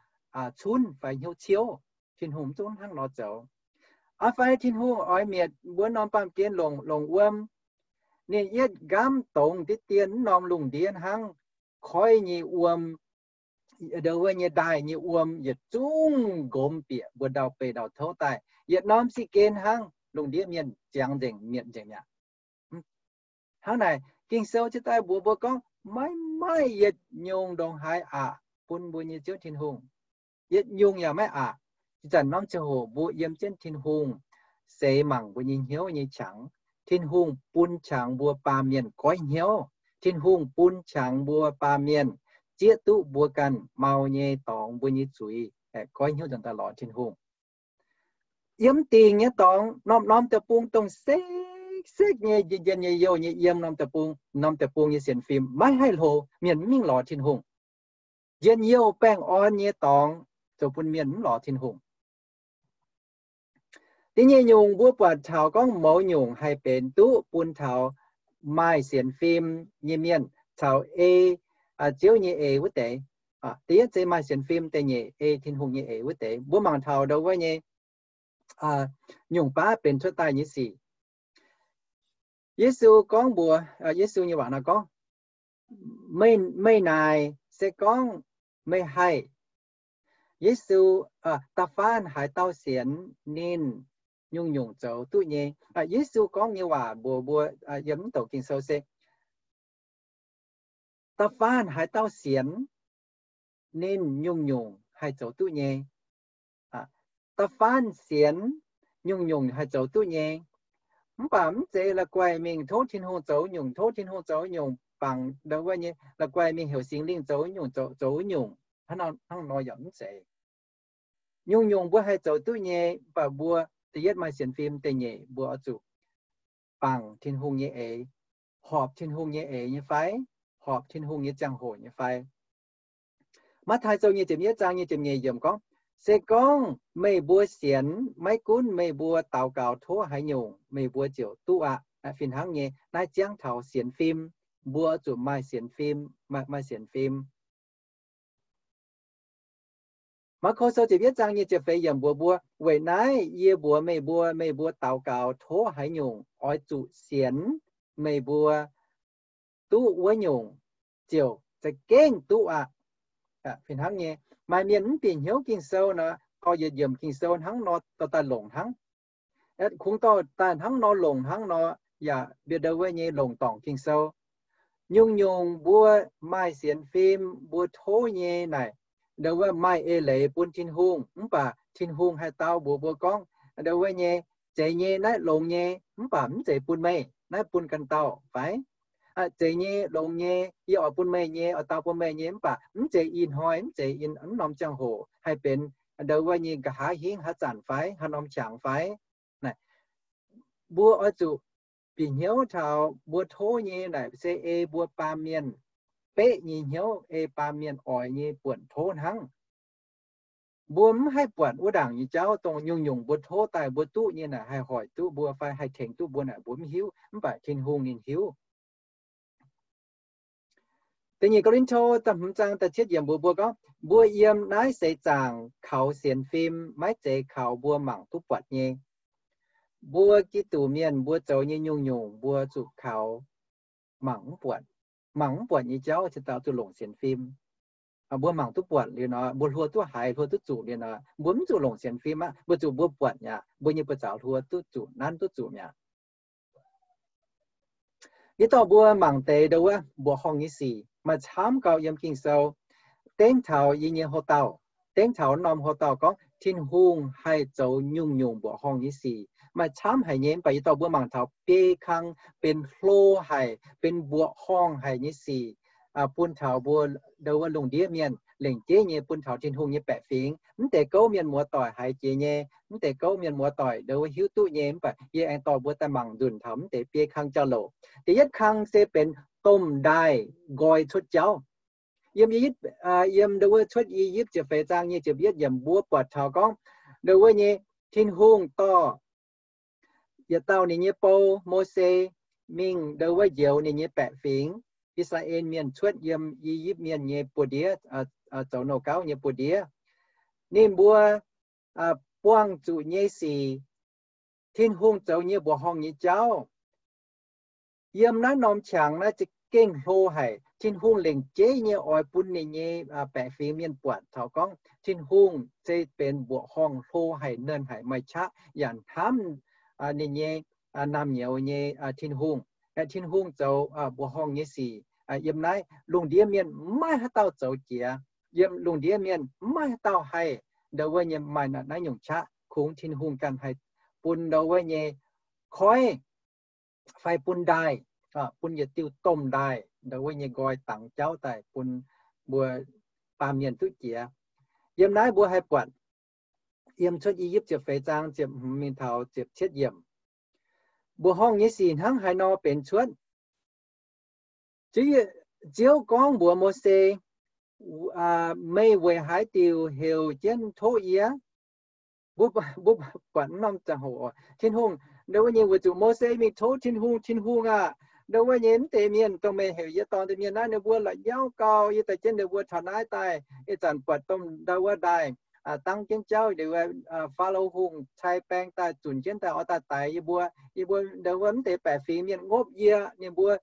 cunv fai hnyouv ciouv. Tin-Hungh mv zungv hnangv nor zoux. Aa, fai Tin-Hungh oix mietc mbuo norm baamh gen longc, longc wuom, ninh yietv nqamv dongz diqv dien mv norm lungh ndiev hnangv koiv nyei wuom, ndau wuov nyei ndaaih nyei wuom yietc zungv nqomz bieqc mbuo ndau-beih ndau-touv daaih, yietc norm sic gen hnangv, lungh ndiev mienh ziangx nzengc, mietc nzengc mi'aqv. Hnangv naaic, Ging-Sou cingx daaih mbuox mbuo gorngv, maiv maaih yietc nyungc ndongc haaix aqc bun mbuo nyei Ziouv Tin-Hungh. Yietc nyungc yaac maiv aqc. Ih zanc norm ziangh hoc mbuo yiem jienv Tin-Hungh seix mangc mbuo nyei hnyouv nyei qangx. Tin-Hungh bun qangx mbuo baamh mienh goiv hnyouv. Tin-Hungh bun qangx mbuo baamh mienh zieqv duqv mbuo ganh mau nyei dorngx, mbuo nyei zuiz, goiv hnyouv nzuonx daaih lorz Tin-Hungh. Yiem dingc nyei dorngx, norm-norm deic-bung dongh sekv-sekv nyei, njien-njien nyei youh nyei yiem norm deic-bung, norm deic-bung nyei sienx fim maiv haih hlo, mienh mv mingh lorz Tin-Hungh. Njien-youh baengh orn nyei dorngx zoux bun mienh mv lorz Tin-Hungh. Da'nyeic nyungc mbuo buatc taux gorngv mouz nyungc haih benx duqv bun taux maaih sienx fim nyei mienh caux ei Ziouv nyei eix wuov deix. Da'yietv se maaih sienx fim, da'nyeic ei Tin-Hungh nyei eix wuov deix. Mbuo mangc taux ndau wuov nyei nyungc baav benx cuotv daaih nyei sic. Yesu gorngv mbuox, Yesu nyei waac nor gorngv, meih naaic se gorngv meih haih. Yesu, da'faanh haaix dauh sienx ninh, nyungc-nyungc zoux duqv nyei. Yesu gorngv nyei waac mbuox mbuo yiem mv douc Ging-Sou se, da'faanh haaix dauh sienx ninh, nyungc-nyungc haih zoux duqv nyei. Da'faanh sienx, nyungc-nyungc haih zoux duqv nyei. Mv baac mv zeiz la'guaih mingh tov Tin-Hungh zoux nyungc, tov Tin-Hungh zoux nyungc, bangc ndau wuov nyei la'guaih mingh heuc Singx Lingh zoux nyungc, zoux nyungc. Hnangv nor yaac mv zeiz. Nyungc-nyungc mbuo haih zoux duqv nyei, mv baac mbuo da'yietv maaih sienx fim, da'nyeic mbuo oix zuqc bangc Tin-Hungh nyei eix, horpc Tin-Hungh nyei eix nyei fai, horpc Tin-Hungh nyei ziangh hoc nyei fai. Matv^taai Sou nyic ziepc yietv zaang nyic ziepc nyeic yiemc gorngv, se gorngv meih mbuo sienx, maiv gunv meih mbuo daux gaux tov haaix nyungc, meih mbuo ziouc duqv aqv. Fih hnangv nyei, naaiv ziangv taux sienx fim, mbuo zuqc maaih sienx fim, maaih, maaih sienx fim. Maako Sou ziepc yietv zaang nyic ziepc feix yiemc mbuox mbuo, weic naaiv yie mbuox meih mbuo, meih mbuo daux gaux tov haaix nyungc oix zuqc sienx, meih mbuo duqv wuov nyungc ziouc za'gengh duqv aqv. Fih hnangv nyei, maaih mienh mv bieqc hnyouv Ging-Sou nor, dorh yietc yiemc Ging-Sou hnangv nor dorh daaih longc hnangv. Kungx dorh daaih hnangv nor longc hnangv nor, yaac mbienv ndau wuov nyei longc dorngc Ging-Sou. Nyungc-nyungc mbuo maaih sienx fim, mbuo tov nyei naaic, ndau wuov maaih eix leiz bun Tin-Hungh, mv baac Tin-Hungh haih dau mbuox mbuo gorngv, ndau wuov nyei, zeiz nyei, naaiv longx nyei, mv baac mv zeiz bun meih, naaiv bun ganh dauh fai? Zeiz nyei, longx nyei, yie oix bun meih nyei, oix dau bun meih nyei, mv baac mv zeiz ih hnoi, mv zeiz ih norm ziangh hoc, haih benx ndau wuov nyei nqa'haav hingv haaix zanc fai haaix norm qangx fai? Mbuo oix zuqc bieqc hnyouv taux mbuo tov nyei naaic se ei mbuo baamh mienh beqv nyei hnyouv, ei baamh mienh oix nyei buonc tov hnangv. Mbuo mv haih buatc wuov ndaangc nyei jauv, dongh nyungc-nyungc mbuo tov daaih mbuo duqv nyei naaic haih hoic duqv mbuo fai haih tengx duqv mbuo naaic mbuo mv hiuv, mv baac Tin-Hungh ninh hiuv. Da'nyeic Ko^lin^to da'hmz zaang da'cietv yiemc mbuox mbuo gorngv, mbuo yiem naaiv seix zaangc kaux sienx fim maiv zeiz kaux mbuo mangc duqv buatc nyei. Mbuo Giduc mienh mbuo zoux nyei nyungc-nyungc mbuo zuqc kaux mangc mv buatc. Mangc mv buatc nyei jauv cingx daaih zuqc longc sienx fim. Mbuo mangc duqv buatc liuz nor, mbuo hluo duqv haiz, hluo duqv zuqc liuz nor, mbuo mv zuqc longc sienx fim aqv. Mbuo zuqc mbuo buatc aqv, mbuo nyei buoz zaux hluo duqv zuqc, nanv duqv zuqc mi'aqv. Yie dorh mbuo mangc deix ndau wuov mbuoqc horngh nyei sic maaih camv gauh yiem Ging-Sou. Dengv taux yie nyei houv dauh, dengv taux norm houv dauh gorngv Tin-Hungh haih zoux nyungc-nyungc mbuoqc horngh nyei sic maaih camv haic nyei. Mv baac yie dorh mbuo mangc taux biei kang benx hlo haic, benx mbuoqc horngh haic nyei sic bun taux mbuo ndau wuov lungh ndiev mienh lengc jeiv nyei bun taux Tin-Hungh nyei baeqc fingx. Mv deix gouv mienh muoz-doic haiz jiex nyei, mv deix gouv mienh muoz-doic ndau wuov hiuv duqv nyei. Mv baac yie aengx dorh mbuo daaih mangc nzunc taux mv deix biei kang jauv-louc. Da'yietv kang se benx domh ndaaih nqoi cuotv jauv. Yiem I^yipv, yiem ndau wuov Cuotv I^yipv ziepc feix zaang nyic ziepc yietv yiemc mbuo buatc taux gorngv ndau wuov nyei Tin-Hungh dorh yietc dauh ninh nyei bou, Mose, mingh ndau wuov njoux ninh nyei baeqc fingx, I^saa^laa^en Mienh cuotv yiem I^yipv Mienh nyei buoz-ndiev, zoux nouh gauv nyei buoz-ndiev. Ninh mbuo buangh zuqc nyei sic, Tin-Hungh zoux nyei mbuoqc horngh nyei jauv, yiem naaiv norm qangx naaiv za'gengh hlo haic. Tin-Hungh lengc jeiv nyei oix bun ninh nyei baeqc fingx mienh buatc taux gorngv Tin-Hungh se benx mbuoqc horngh hlo haic, nernh haic, maaih qaqv yaac hnamv ninh nyei naamh nyouz nyei Tin-Hungh. Tin-Hungh zoux mbuoqc horngh nyei sic yiem naaiv lungh ndiev mienh maiv haaix dauh zoux jiex. Yiem lungh ndiev mienh maiv haaix dauh haih ndau wuov nyei maaih naaiv nyungc qaqv. Kungx Tin-Hungh ganh haih bun ndau wuov nyei koiv fai bun ndaaih, bun yietc diuh domh ndaaih ndau wuov nyei nqoi dangx jauv daaih bun mbuo baamh mienh duqv jiex. Yiem naaiv mbuo haih buatc yiem Cuotv I^yipv ziepc feix zaang ziepc hmz mingh taux ziepc cietv yiemc, mbuoqc horngh nyei sic hnangv haaix nor benx cuotv. Ziouv gorngv mbuox Mose, meih weic haaix diuc heuc jienv tov yie? Mbuo, mbuo buatc norm ziangh hoc Tin-Hungh ndau wuov nyei weic zuqc Mose mingh tov Tin-Hungh, Tin-Hungh aah, ndau wuov nyei mv deix mienh dongh meih heuc yie dorh deix mienh naaiv, ninh mbuo la'nyauv gau, yie daaih jienv ninh mbuo taux naaiv daaih, ih zanc buatc domh ndau wuov ndaaih dangv jienv jauv, Faalo Hungh cai baeng daaih zunc jienv daaih oix daaih daix yie mbuo. Yie mbuo ndau wuov mv deix baeqc fingx mienh ngopv yie, ninh mbuo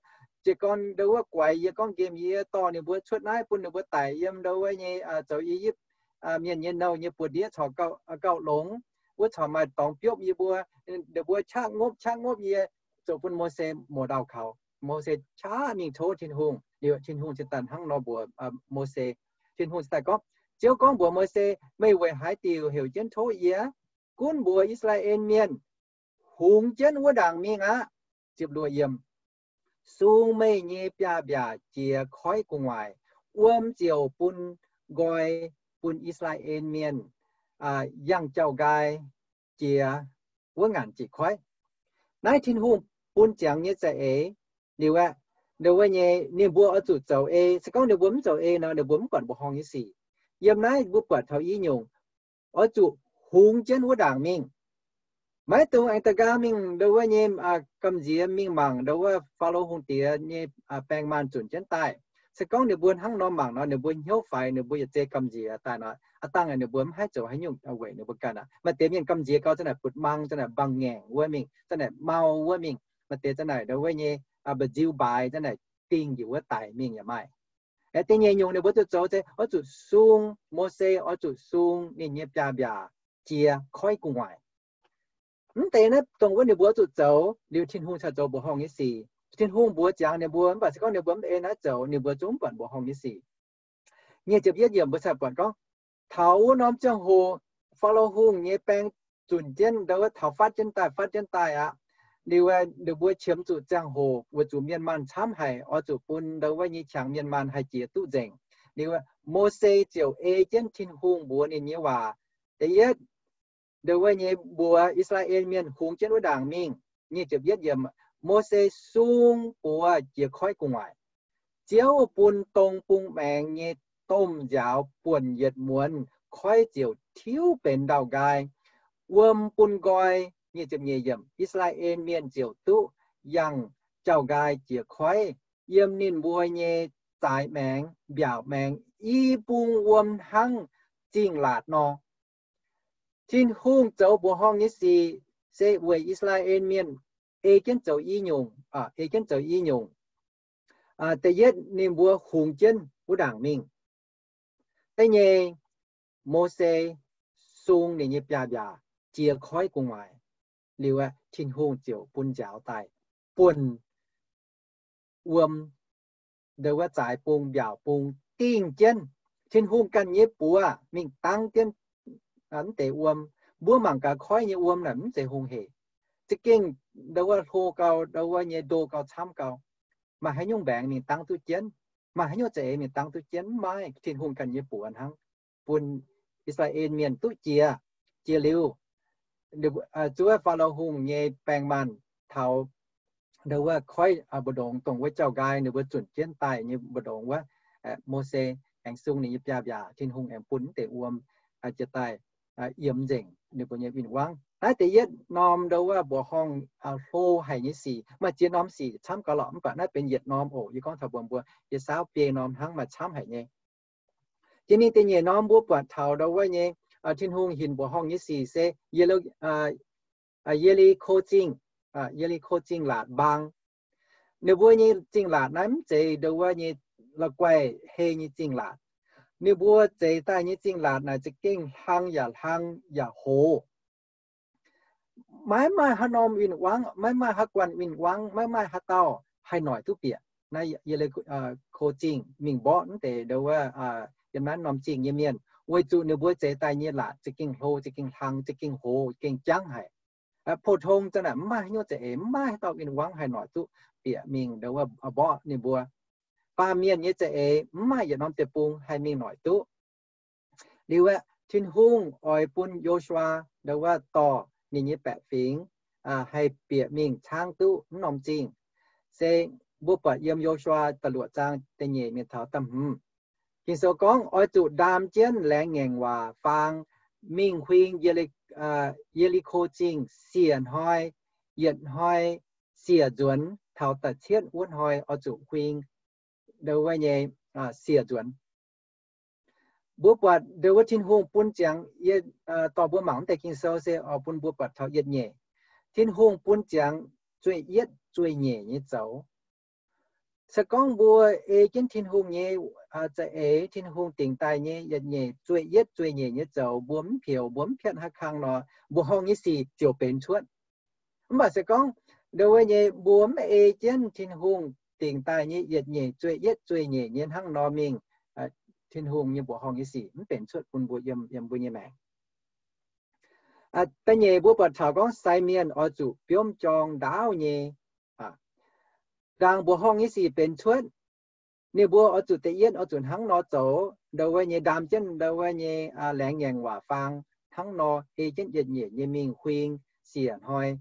jiez gorn ndau wuov guaix yie, gorngv nqemh yie, dorh ninh mbuo cuotv naaiv bun ninh mbuo daic yiem ndau wuov nyei zoux I^yipv Mienh nyei nouh nyei buoz-ndiev corc gauh longx. Wuov corc maaih dorngx biopv yie mbuo, ninh mbuo qaqv ngopv qaqv ngopv yie, ziouc bun Mose muoz-ndau kaux. Mose qaqv mingh tov Tin-Hungh. Liuz Tin-Hungh cingx daaih hnangv nor mbuox Mose. Tin-Hungh cingx daaih gorngv, Ziouv gorngv mbuox Mose, meih weic haaix diuc heuc jienv tov yie? Gunv mbuox I^saa^laa^en Mienh, hungx jienv wuov ndaangc mingh aqv. Ziepc luoqc yiemc, sung meih nyei biaav-mbiaac jiex koiv gu'nguaaic, wuom ziouc bun nqoi bun I^saa^laa^en Mienh yangh jauv-nqaai jiex wuov ngaanc jiex koiv. Naaiv Tin-Hungh bun ziangx nyei za'eix. Liuz aeqv, ndau wuov nyei ninh mbuo oix zuqc zoux ei. Se gorngv ninh mbuo mv zoux ei nor, ninh mbuo mv buatc mbuoqc horngh nyei sic. Yiem naaiv mbuo buatc taux i nyungc, oix zuqc hungx jienv wuov ndaangc mingh. Maiv dungx aengx da'nqaang mingh ndo wuov nyei gamh nziex mingh mangc ndo wuov Faalo Hungh diex nyei baeng maanh zunc jienv daaih. Se gorngv ninh mbuo hnangv nor mangc nor, ninh mbuo hnyouv faix, ninh mbuo yietc zei gamh nziex daaih nor, aav dangh ninh mbuo mv haih zoux haaix nyungc weic ninh mbuo ganh aqv. Maaih deix mienh gamh nziex gau, zanc naaic butv-mang, zanc naaic mbang ngaengc wuov mingh, zanc naaic mau wuov mingh, maaih deix zanc naaic ndo wuov nyei mbu'nziu mbaaix, zanc naaic dingh njiec wuov daic mingh yaac maaih. Aeqv, da'nyeic nyungc ninh mbuo zuqc zoux se oix zuqc sung, Mose oix zuqc sung ninh nyei biaav-mbiaac jiex koiv gu'nguaaic. Mv deix naaiv dongh wuov ninh mbuo zuqc zoux liuz, Tin-Hungh caux zoux mbuoqc horngh nyei sic. Tin-Hungh mbuox ziangx ninh mbuo, mv baac se gorngv ninh mbuo mv ei naaiv zoux, ninh mbuo zungv mv buatc mbuoqc horngh nyei sic. Nyic ziepc yietv yiemc mbuo cai buatc gorngv, taux wuov norm ziangh hoc, Faalo Hungh nyei baeng zunc jienv ndo wuov taux fatv jienv daaih, fatv jienv daaih aqv. Liuz ninh mbuo qiemx zuqc ziangh hoc weic zuqc mienh maanh camv haic, oix zuqc bun ndo wuov nyei qangx mienh maanh haih jiex duqv nzengc. Liuz Mose ziouc ei jienv Tin-Hungh mbuox ninh nyei waac. Da'yietv, ndo wuov nyei mbuox I^saa^laa^en Mienh hungx jienv wuov ndaangc mingh. Nyic ziepc yietv yiemc, Mose sung buoz jiex koiv gu'nguaaic. Ziouv bun dong bung maengx nyei domh nziaaux buonc yietc muonz, koiv ziouc tiuv benx ndau-nqaai, wuom bun nqoi. Nyic ziepc nyeic yiemc, I^saa^laa^en Mienh ziouc duqv yangh jauv-nqaai jiex koiv, yiem ninh mbuo nyei zaaix maengx, mbiaauc maengx i bung wuom hnangv zingh laatc nor. Tin-Hungh zoux mbuoqc horngh nyei sic se weic I^saa^laa^en Mienh ei jienv zoux i nyungc, ei jienv zoux i nyungc. Da'yietv, ninh mbuo hungx jienv wuov ndaangc mingh. Da'nyeic, Mose sung ninh nyei biaav-mbiaac jiex koiv gu'nguaaic. Liuz aeqv, Tin-Hungh ziouc bun nziaaux daaih buonc wuom, ndo wuov zaaix bung mbiaauc bung dingh jienv. Tin-Hungh ganh nyei buoz mingh dangv jienv mv deix wuom. Mbuo mangc gaax koiv nyei wuom naaic mv zeiz hungh heic. Za'gengh ndo wuov hlo gau, ndo wuov nyei ndo gau, camv gau. Maaih haaix nyungc mbaengx mingh dangv duqv jienv? Maaih haaix nyungc za'eix mingh dangv duqv jienv? Mv maaih. Tin-Hungh ganh nyei buoz hnangv bun I^saa^laa^en Mienh duqv jiex. Jiex liuz, zuov Faalo Hungh nyei baeng maanh taux ndo wuov koiv mbu'ndongx, dongh wuov jauv-nqaai ninh mbuo zunc jienv daaih nyei mbu'ndongx wuov, Mose aengx sung ninh nyei biaav-mbiaac, Tin-Hungh aengx bun mv deix wuom jiex daaih yiem nzengc ninh mbuo nyei win-wangv. Naaiv da'yietv norm ndo wuov mbuoqc horngh hlo haic nyei sic. Maaih ziex norm sic camv gau lorqc, mv baac naaiv benx yietc norm oc. Yie gorngv taux mbuox mbuo, yie saauv biei norm hnangv, maaih camv haic nyei. Jiex mingh da'nyeic norm mbuo buatc taux ndo wuov nyei Tin-Hungh hinc mbuoqc horngh nyei sic se Ye^li, Ye^li^ko Zingh, Ye^li^ko Zingh Laatc mbaang. Ninh mbuo nyei zingh laatc naaiv mv zeiz ndo wuov nyei la'guaih hei nyei zingh laatc. Ninh mbuo zeix daaih nyei zingh laatc naaic za'gengh hlang yaac hlang yaac hoz. Maiv maaih haaix norm win-wangv, maiv maaih haaix guanh win-wangv, maiv maaih haaix dauh haih noic duqv bieqc naaiv Ye^li^ko Zingh mingh mborqv mv deix ndo wuov yiem naaiv norm zingh nyei mienh, weic zuqc ninh mbuo zeix daaih nyei laatc za'gengh hlo, za'gengh hlang, za'gengh hoz, za'gengh jangv haic. Pou-tong zanc naaic mv maaih haaix nyungc za'eix, mv maaih haaix dauh win-wangv haih noic duqv bieqc mingh ndo wuov mborqv ninh mbuo. Baamh mienh nyei za'eix mv maaih yietc norm deic-bung haih mingh noic duqv. Liuz aeqv, Tin-Hungh oix bun Yo^su^waa ndo wuov dorh ninh nyei baeqc fingx haih bieqc mingh caangv duqv wuov norm zingh. Se mbuo buatc yiem Yo^su^waa da'luoqc zaang da'nyeic mingh taux da'hmz. Ging-Sou gorngv, oix zuqc ndaam jienv laengz ngaengc waac faang mingh huing Ye^li, Ye^li^ko Zingh siec hnoi, yietc hnoi siec nzuonx, taux da'cietv wuov hnoi oix zuqc huing ndo wuov nyei siec nzuonx. Mbuo buatc ndo wuov Tin-Hungh bun ziangx, yie dorh mbuo mangc wuov deix Ging-Sou se oix bun mbuo buatc taux yietc nyeic. Tin-Hungh bun ziangx zueih yietv zueih nyeic nyei zoux. Se gorngv mbuo ei jienv Tin-Hungh nyei za'eix, Tin-Hungh dingc daaih nyei yietc nyeic zueih yietv zueih nyeic nyei zoux, mbuo mv peux, mbuo mv piatv haaix kang nor, mbuoqc horngh nyei sic ziouc benx cuotv. Mv baac se gorngv ndo wuov nyei mbuo mv ei jienv Tin-Hungh dingc daaih nyei yietc nyeic zueih yietv zueih nyeic nyei hnangv nor mingh, Tin-Hungh nyei mbuoqc horngh nyei sic mv benx cuotv bun mbuo yiem, yiem mbuo nyei maengc. Da'nyeic mbuo buatc taux gorngv sai mienh oix zuqc biomv jorng ndaauv nyei. Ndaangc mbuoqc horngh nyei sic benx cuotv, ninh mbuo oix zuqc da'yietv oix zuqc hnangv nor zoux, ndo wuov nyei ndaam jienv ndo wuov nyei laengz ngaengc waac faang hnangv nor, ei jienv yietc nyeic nyei mingh huing siec hnoi,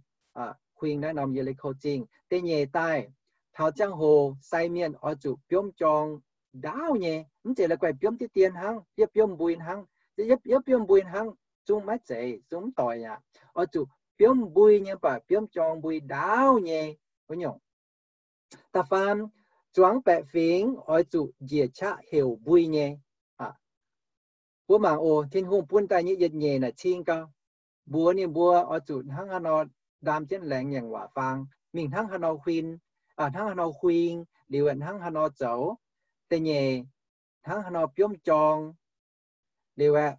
huing naaiv norm Ye^li^ko Zingh. Da'nyeic daaih, taux ziangh hoc sai mienh oix zuqc biomv jorng ndaauv nyei, mv zeiz la'guaih biomv diqv dien hnangv, yietv biomv mbui hnangv, yietv biomv mbui hnangv, zungv maiv zeiz, zungv mv doix aqv. Oix zuqc biomv mbui nyei, mv baac biomv jorng mbui ndaauv nyei wuov nyungc. Da'faam, zuangx baeqc fingx oix zuqc njiec qaqv heuc mbui nyei. Mbuo mangc oc, Tin-Hungh bun daaih nyei yietc nyeic naaic cing gau. Mbuox ninh mbuo oix zuqc hnangv haaix nor ndaam jienv laengz nyangc waac faang, mingh hnangv haaix nor huin, hnangv haaix nor huing, liuz hnangv haaix nor zoux. Da'nyeic, hnangv haaix nor biomv jorng, liuz aeqv,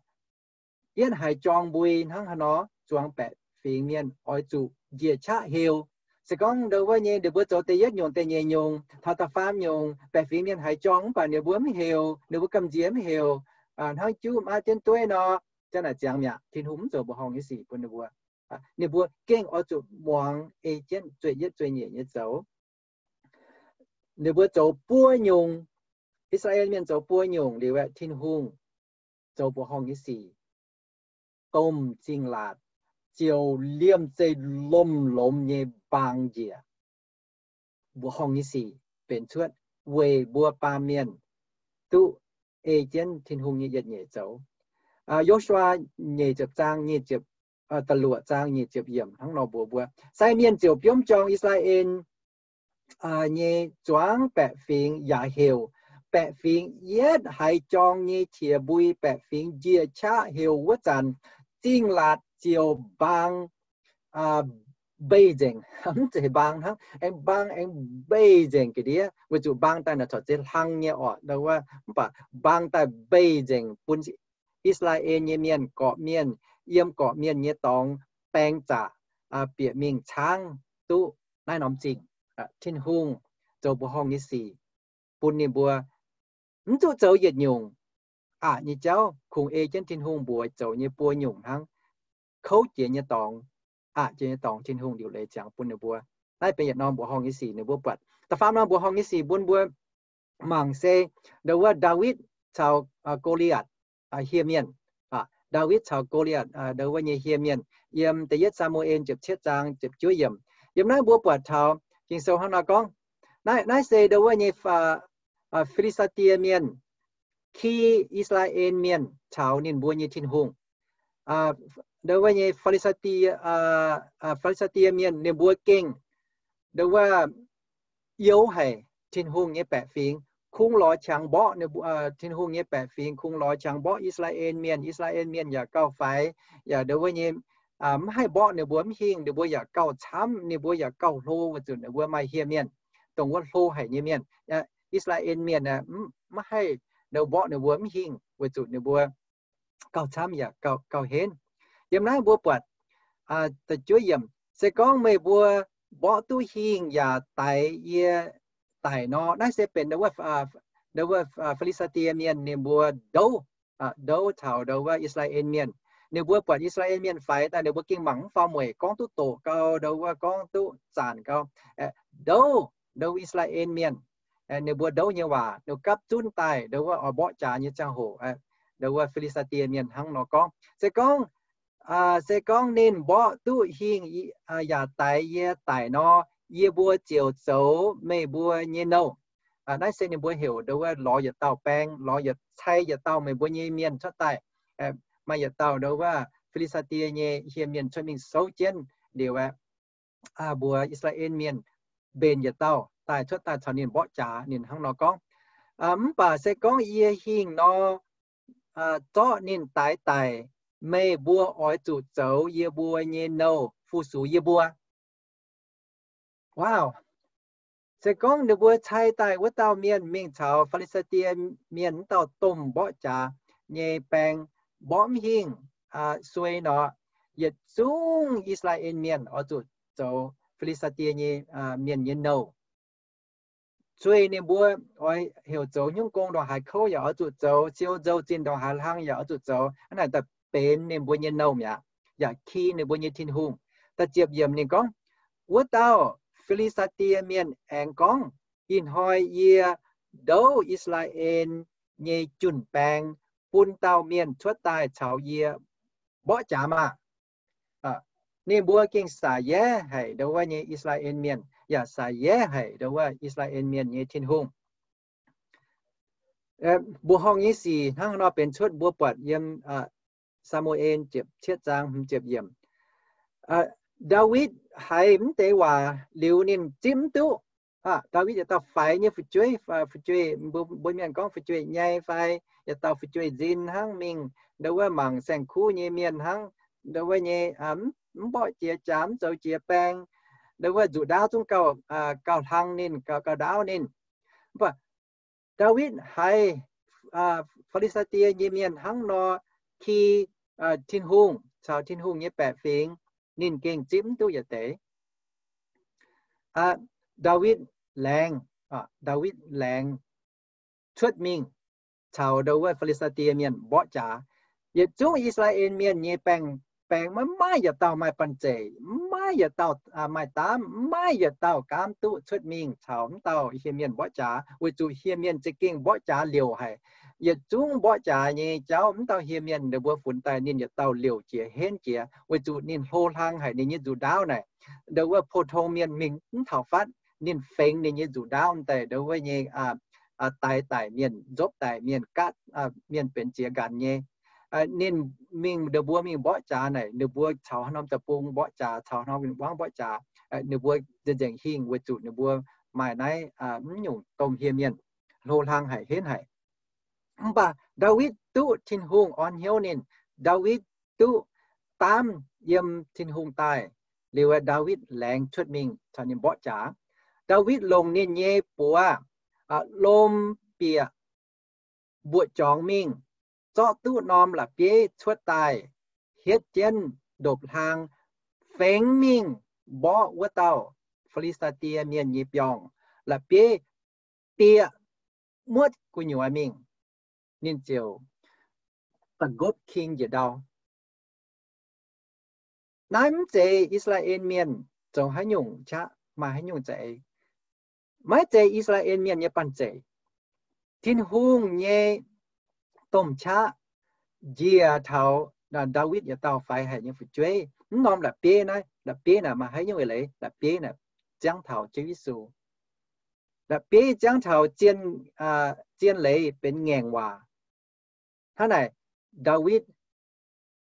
yietv haiz jorng mbui hnangv haaix nor. Zuangx baeqc fingx mienh oix zuqc njiec qaqv heuc. Se gorngv ndau wuov nyei ninh mbuo zoux da'yietv nyungc, da'nyeic nyungc, taux da'faam nyungc, baeqc fingx mienh haiz jorng mv baac ninh mbuo mv heuc, ninh mbuo gamh nziex mv heuc, hnangv juv maiv jienv dueiv nor, janx naaic ziangx mi'aqv. Tin-Hungh mv zoux mbuoqc horngh nyei sic bun ninh mbuo. Ninh mbuo gengh oix zuqc muangx ei jienv zueih yietv zueih nyeic nyei zoux. Ninh mbuo zoux buo nyungc, I^saa^laa^en Mienh zoux buo nyungc liuz aeqv, Tin-Hungh zoux mbuoqc horngh nyei sic, domh zingh laatc ziouc liemh zeih lomh lomh nyei mbaang njiec. Mbuoqc horngh nyei sic benx cuotv weic mbuo baamh mienh duqv ei jienv Tin-Hungh nyei yietc nyeic zoux. Yo^su^waa nyeic ziepc zaang nyic ziepc, da'luoqc zaang nyic ziepc yiemc hnangv nor mbuox mbuo, sai mienh ziouc biomv jorng I^saa^laa^en nyei zuangx baeqc fingx yaac heuc. Baeqc fingx yietv haiz jorng nyei qiex mbui, baeqc fingx njiec qaqv heuc wuov zanc, zingh laatc ziouc mbaang mbeih nzengc. Mv zeiz mbaang hnangv, aengx mbaang aengx mbeih nzengc ga'ndiev, weic zuqc mbaang daaih naaic corc zeiz hlang nyei orqc, mv baac mbaang daaih mbeih nzengc bun I^saa^laa^en nyei mienh, gorqv-mienh, yiem gorqv-mienh nyei dorngx baeng zaqc, bieqc mingh caangv duqv naaiv norm zingh. Tin-Hungh zoux mbuoqc horngh nyei sic bun ninh mbuo mv zuqc zoux yietc nyungc aqc nyei jauv, kungx ei jienv Tin-Hungh mbuox zoux nyei buo nyungc hnangv. Kouv jiex nyei dorngx, aqc jiex nyei dorngx, Tin-Hungh liuc leiz ziangx bun ninh mbuo. Naaiv benx yietc norm mbuoqc horngh nyei sic ninh mbuo buatc. Da'faam norm mbuoqc horngh nyei sic bun mbuo mangc se ndau wuov Ndaawitv caux Go^li^atc hieh mienh. Ndaawitv caux Go^li^atc ndau wuov nyei hieh mienh, yiem da'yietv Saa^mu^en ziepc cietv zaang ziepc juov yiemc. Yiem naaiv mbuo buatc taux Ging-Sou hnangv nor gorngv, naaiv, naaiv se ndau wuov nyei Fi^li^saa^die Mienh ki I^saa^laa^en Mienh caux ninh mbuo nyei Tin-Hungh. Ndau wuov nyei Fi^li^saa^die, Fi^li^saa^die Mienh ninh mbuo gengh ndau wuov youh haic Tin-Hungh nyei baeqc fingx, kungx lorz qangx mborqv Tin-Hungh nyei baeqc fingx, kungx lorz qangx mborqv I^saa^laa^en Mienh. I^saa^laa^en Mienh yaac gauh faix, yaac ndau wuov nyei mv haih mborqv ninh mbuo mv hingh, ninh mbuo yaac gauh camv, ninh mbuo yaac gauh hlo, weic zuqc ninh mbuo maaih hieh mienh, dongh wuov hlo haic nyei mienh. I^saa^laa^en Mienh mv haih ndau mborqv ninh mbuo mv hingh, weic zuqc ninh mbuo gauh camv yaac gauh henv. Yiem naaiv mbuo buatc da'juov yiemc, se gorngv meih mbuo mborqv duqv hingh yaac daix yie daic nor, naaiv se benx ndau wuov Fi^li^saa^die Mienh ninh mbuo ndouv, ndouv taux ndau wuov I^saa^laa^en Mienh. Ninh mbuo buatc I^saa^laa^en Mienh faix daaih, ninh mbuo gengh mangc mv faaux mueic, gorngv duqv doqc gau, ndau wuov gorngv duqv zanc gau, ndouv ndau I^saa^laa^en Mienh. Ninh mbuo ndouv nyei waac, ninh gapv zunv daaih ndau wuov oix mborqv jaax nyei ziangh hoc, ndau wuov Fi^li^saa^die Mienh hnangv nor gorngv, se gorngv, se gorngv ninh mborqv duqv hingh yaac daix yie daic nor, yie mbuo ziouc zoux meih mbuo nyei nouh. Naaiv se ninh mbuo heuc ndau wuov lorz yietc dauh baeng, lorz yietc, cai yietc dauh meih mbuo nyei mienh cuotv daaih. Maaih yietc dauh ndau wuov Fi^li^saa^die nyei hieh mienh cuotv mingh souv jienv liuz aeqv, mbuox I^saa^laa^en Mienh mbenc yietc dauh daaih cuotv daaih caux ninh mborqv jaax. Ninh hnangv nor gorngv, mv baac se gorngv yie hingh nor, zorqv ninh daix daic, meih mbuo oix zuqc zoux yie mbuo nyei nouh fu-sux yie mbuo. Wow! Se gorngv ninh mbuo cai daaih wuov dauh mienh mingh caux Fi^li^saa^die Mienh wuov dauh domh mborqv jaax nyei baeng mborqv mv hingh, suei nor, yietc zungv I^saa^laa^en Mienh oix zuqc zoux Fi^li^saa^die nyei mienh nyei nouh. Zueih ninh mbuo oix heuc zoux nyungc gong ndongc haaix kouv yaac oix zuqc zoux, siou nzou zinh ndongc haaix hlang yaac oix zuqc zoux. Hnangv naaic daaih benx ninh mbuo nyei nouh mi'aqv, yaac ki ninh mbuo nyei Tin-Hungh. Da'ziepc yiemc ninh gorngv, wuov dauh Fi^li^saa^die Mienh aengx gorngv, ih hnoi yie ndouv I^saa^laa^en nyei jun-baeng bun dauh mienh cuotv daaih caux yie mborqv jaax maah! Ninh mbuo gengh saic yaev haic ndau wuov nyei I^saa^laa^en Mienh, yaac saic yaev haic ndau wuov I^saa^laa^en Mienh nyei Tin-Hungh. Mbuoqc horngh nyei sic hnangv haaix nor benx cuotv, mbuo buatc yiem Saa^mu^en ziepc cietv zaang hmz ziepc yiemc. Ndaawitv haiz mv deix waac liuz ninh zipv mv duqv. Ndaawitv yietc dauh faix nyei fu'jueiv, fu'jueiv, mbuo mienh gorngv fu'jueiv nyei fai yietc dauh fu'jueiv nzin hnangv, mingh ndo wuov mangc saeng-kuv nyei mienh hnangv, ndo wuov nyei mv mborqv jiex jaax, mv zoux jiex baeng, ndo wuov nzuqc ndaauv zungv gauh hlang ninh, gauh ndaauv ninh. Mv baac Ndaawitv haiz Fi^li^saa^die nyei mienh hnangv nor ki Tin-Hungh caux Tin-Hungh nyei baeqc fingx, ninh gengh zipv mv duqv yietc deix. Ndaawitv laengz, Ndaawitv laengz cuotv mingh caux ndo wuov Fi^li^saa^die mienh mborqv jaax. Yietc zungv I^saa^laa^en Mienh nyei baeng, baeng maiv maaih yietc dauh maaih banh zeic, maiv maaih yietc dauh maaih daamv, maiv maaih yietc dauh gaamv duqv cuotv mingh caux mv dauh hieh mienh mborqv jaax, weic zuqc hieh mienh za'gengh mborqv jaax liouc haic. Yietc zungv mborqv jaax nyei jauv mv dauh hieh mienh ninh mbuo funx daaih ninh yietc dauh liouc jiex henv jiex, weic zuqc ninh hlo hlang haic ninh nyei nzuqc ndaauv naaic. Ndo wuov pou-tong mienh mingh mv taux fatv, ninh fengx ninh nyei nzuqc ndaauv daaih ndo wuov nyei daix daic mienh, nzopv daic mienh, gaatv mienh benx ziex nqanx nyei. Ninh mingh, ninh mbuo mingh mborqv jaax naaic, ninh mbuo caux haaix norm deic-bung mborqv jaax, caux haaix norm win-wangv mborqv jaax, ninh mbuo nzengc hingh weic zuqc ninh mbuo maaih naaiv mv nyungc domh hieh mienh, hlo hlang haic henv haic. Mv baac Ndaawitv duqv Tin-Hungh orn hnyouv ninh, Ndaawitv duqv daamv yiem Tin-Hungh daaih. Liuz Ndaawitv laengz cuotv mingh caux ninh mborqv jaax. Ndaawitv longc ninh nyei buoz lom bieqc mbuoqc jorngx mingh, zorqv duqv norm la'bieiv cuotv daaih, hietv jienv ndopv-hlaang, fengx mingh mborqv wuov dauh Fi^li^saa^die Mienh nyei biorngh. La'bieiv bieqc muotv gu'nyuoz mingh, ninh ziouc da'nqopv king njiec ndau. Naaiv mv zeiz I^saa^laa^en Mienh zoux haaix nyungc qaqv, maaih haaix nyungc za'eix. Maiv zeiz I^saa^laa^en Mienh nyei banh zeic. Tin-Hungh nyei domh qaqv njiec taux Ndaawitv yietc dauh faix haic nyei fu'jueiv. Mv norm la'bieiv naaiv, la'bieiv naaic maaih haaix nyungc eix leiz? La'bieiv naaic ziangv taux Ziouv Yesu. La'bieiv ziangv taux zien, zien leiz benx ngaengc waac. Hnangv naaic, Ndaawitv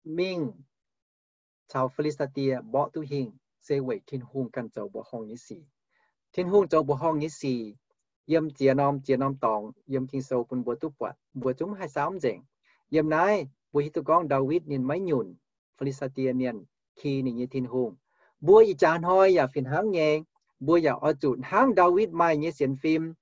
mingh caux Fi^li^saa^die mborqv duqv hingh se weic Tin-Hungh ganh zoux mbuoqc horngh nyei sic. Tin-Hungh zoux mbuoqc horngh nyei sic yiem ziex norm, ziex norm dorngx yiem Ging-Sou bun mbuo duqv buatc, mbuo zungv mv haih saauv mv nzengc. Yiem naaiv mbuo hiuv duqv gorngv Ndaawitv ninh maiv nyunc Fi^li^saa^die Mienh ki ninh nyei Tin-Hungh. Mbuo ih jaax hnoi yaac fih hnangv nyei. Mbuo yaac oix zuqc hnangv Ndaawitv maaih nyei sienx fim,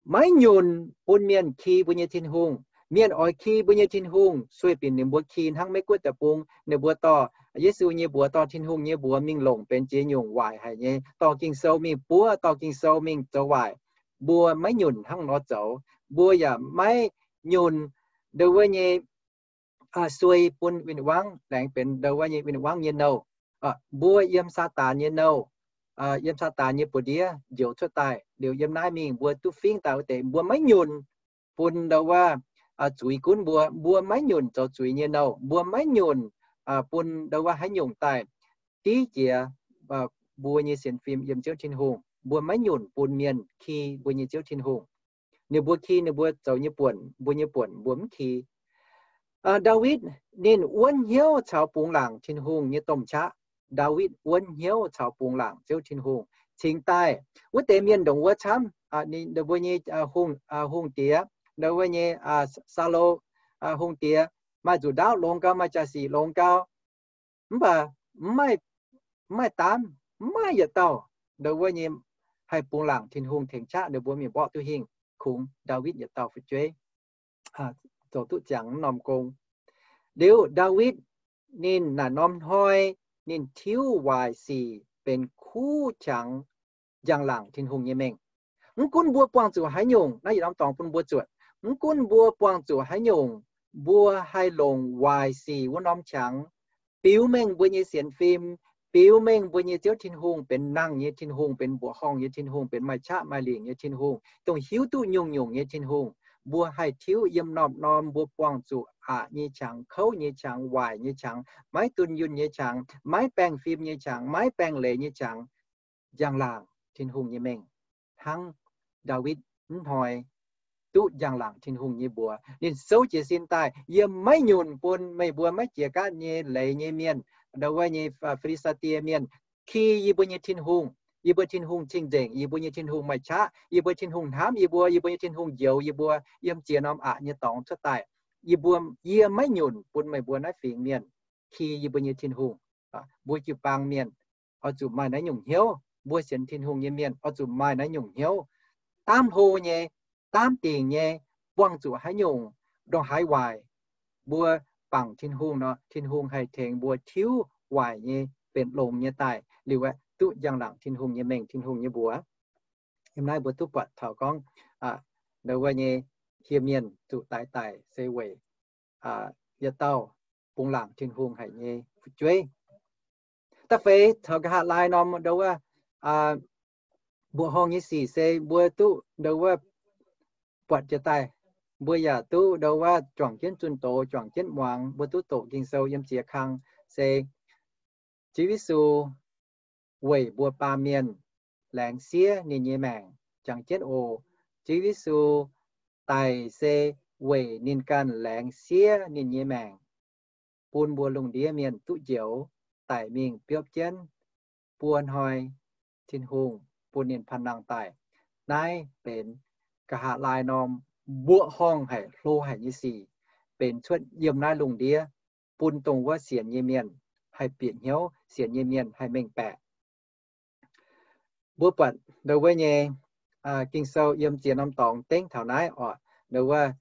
maiv nyunc bun mienh ki mbuo nyei Tin-Hungh. Mienh oix ki mbuo nyei Tin-Hungh sueih binc ninh mbuo ki hnangv Meiv Guoqv deic-bung, ninh mbuo dorh Yesu nyei mbuox, dorh Tin-Hungh nyei mbuox mingh longc benx ziex nyungc waaic haic nyei, dorh Ging-Sou mingh buov, dorh Ging-Sou mingh zoux waaic. Mbuo maiv nyunc hnangv nor zoux. Mbuo yaac maiv nyunc ndo wuov nyei sueih bun win-wangv, laengz benx ndo wuov nyei win-wangv nyei nouh. Mbuo yiem Saadaan nyei nouh, yiem Saadaan nyei buoz-ndiev njoux cuotv daaih. Liuz yiem naaiv mingh mbuo duqv fingx daaih wuov deix, mbuo maiv nyunc bun ndo wuov zuiz gunv mbuo. Mbuo maiv nyunc zoux zuiz nyei nouh. Mbuo maiv nyunc bun ndo wuov haaix nyungc daaih div jiex mbuo nyei sienx fim yiem Ziouv Tin-Hungh. Mbuo maiv nyunc bun mienh ki mbuo nyei Ziouv Tin-Hungh. Ninh mbuo ki ninh mbuo zoux nyei buonc, mbuo nyei buonc mbuo mv ki. Ndaawitv ninh wuonv hnyouv caux bungx laangc Tin-Hungh nyei domh qaqv. Ndaawitv wuonv hnyouv caux bungx laangc Ziouv Tin-Hungh. Cingx daaih wuov deix mienh ndongc wuov camv, ninh mbuo nyei hungh diex, ndo wuov nyei Saulo hungh diex, maaih nzuqc ndaauv longx gau, maaih jaa-sic longx gau, mv baac mv maaih daamv, mv maaih yietc dauh ndo wuov nyei haih bungx laangc Tin-Hungh tengx qaqv ninh mbuo mingh mborqv duqv hingh, kungx Ndaawitv yietc dauh fu'jueiv zoux duqv ziangx norm gong. Liuz Ndaawitv ninh naaic norm hnoi ninh tiuv waaic sic benx kuv qangx njang-laangc Tin-Hungh nyei mengh. Mv gunv mbuo buangh zuqc haaix nyungc, naaiv yietc norm dorngx bun mbuo zuotc, mv gunv mbuo buangh zuqc haaix nyungc, mbuo haih longc waaic sic wuov norm qangx biux mengh mbuo nyei sienx fim, biux mengh mbuo nyei Ziouv Tin-Hungh benx nangh nyei Tin-Hungh, benx mbuoqc horngh nyei Tin-Hungh, benx maaih qaqv maaih lingc nyei Tin-Hungh, dongh hiuv duqv nyungc-nyungc nyei Tin-Hungh. Mbuo haih tiuv yiem norm-norm mbuo buangh zuqc aqc nyei qangx, kouv nyei qangx, waaic nyei qangx, maiv dunh yunh nyei qangx, maiv baengh fim nyei qangx, maiv baengh leiz nyei qangx, njang-laangc Tin-Hungh nyei mengh, hnangv Ndaawitv mv hnoi duqv njang-laangc Tin-Hungh nyei mbuox. Ninh souv jiez sin daaih, yie maiv nyunc bun meih mbuo maiv jiex gaatv nyei leiz nyei mienh ndau wuov nyei Fi^li^saa^die Mienh, ki yie mbuo nyei Tin-Hungh. Yie mbuo Tin-Hungh cing-nzengc, yie mbuo nyei Tin-Hungh maaih qaqv, yie mbuo Tin-Hungh hnamv yie mbuo, yie mbuo nyei Tin-Hungh njoux yie mbuo yiem ziex norm aqc nyei dorngx cuotv daaih. Yie mbuo, yie maiv nyunc bun meih mbuo naaiv fingx mienh ki yie mbuo nyei Tin-Hungh. Mbuo jiu-baang mienh oix zuqc maaih naaiv nyungc hnyouv. Mbuo sienx Tin-Hungh nyei mienh oix zuqc maaih naaiv nyungc hnyouv. Daamv hlo nyei, daamv dingc nyei, buangh zuqc haaix nyungc ndongc haaix waaic, mbuo bangc Tin-Hungh nor, Tin-Hungh haih tengx mbuo tiuv waaic nyei benx longx nyei daaih liuz aeqv, duqv njang-laangc Tin-Hungh nyei mengh, Tin-Hungh nyei mbuox. Yiem naaiv mbuo duqv buatc taux gorngv ndau wuov nyei hieh mienh zuqc daix daic se weic yietc dauh bungx laangc Tin-Hungh haic nyei fu'jueiv. Da'feix caux nqa'haav laai norm ndau wuov mbuoqc horngh nyei sic se mbuo duqv ndau wuov buatc jiex daaih. Mbuo yaac duqv ndau wuov juangc jienv zunh doz, juangc jienv muangx. Mbuo duqv doqc Ging-Sou yiem ziex kang se Ziouv Yesu weic mbuo baamh mienh laengz siev ninh nyei maengc. Jangx jienv oc. Ziouv Yesu daic se weic ninh ganh laengz siev ninh nyei maengc, bun mbuo lungh ndiev mienh duqv njoux, daic mingh biopv jienv buo hnoi, Tin-Hungh bun ninh panh nangh daic. Naaiv benx nqa'haav laai norm mbuoqc horngh haic, hlo haic nyei sic, benx cuotv yiem naaiv lungh ndiev, bun dongh wuov sienx nyei mienh haih bieqc hnyouv, sienx nyei mienh haih mengh baeqc. Mbuo buatc ndau wuov nyei Ging-Sou yiem ziex norm dorngx dengv taux naaiv oc. Ndau wuov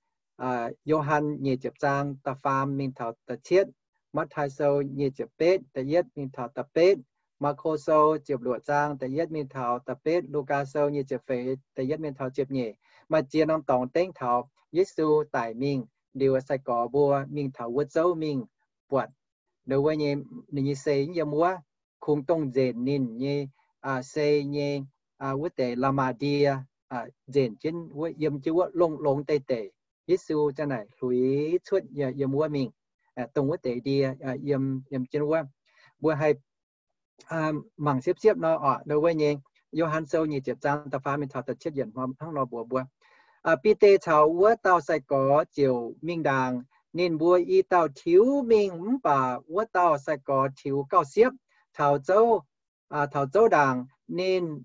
Yo^han nyic ziepc zaang da'faam mingh taux da'cietv, Matv^taai Sou nyic ziepc betv da'yietv mingh taux da'betv, Maako Sou ziepc luoqc zaang da'yietv mingh taux da'betv, Lugaa Sou nyic ziepc feix da'yietv mingh taux ziepc nyeic. Maaih ziex norm dorngx dengv taux Yesu daic mingh liuz, sai-gorx mbuo mingh taux wuov zouv mingh buatc ndau wuov nyei, ninh nyei sei yiem wuov, kungx dongh nzenc ninh nyei sei nyei wuov deix la'maah ndie, nzenc jienv wuov, yiem jienv wuov longx-longx deix deic. Yesu ziang naaic hluix cuotv yiem wuov mingh, dongh wuov deix ndie yiem jienv wuov. Mbuo haih mangc siepv-siepv nor oc, ndau wuov nyei Yo^han Sou nyic ziepc zaang da'faam mingh taux da'cietv yiemc hnangv nor mbuox mbuo, Bide caux wuov dauh sai-gorx ziouc mingh ndaangc. Ninh mbuo i dauh tiux mingh, mv baac wuov dauh sai-gorx tiux gauh siepv taux zouv, taux zouv ndaangc. Ninh,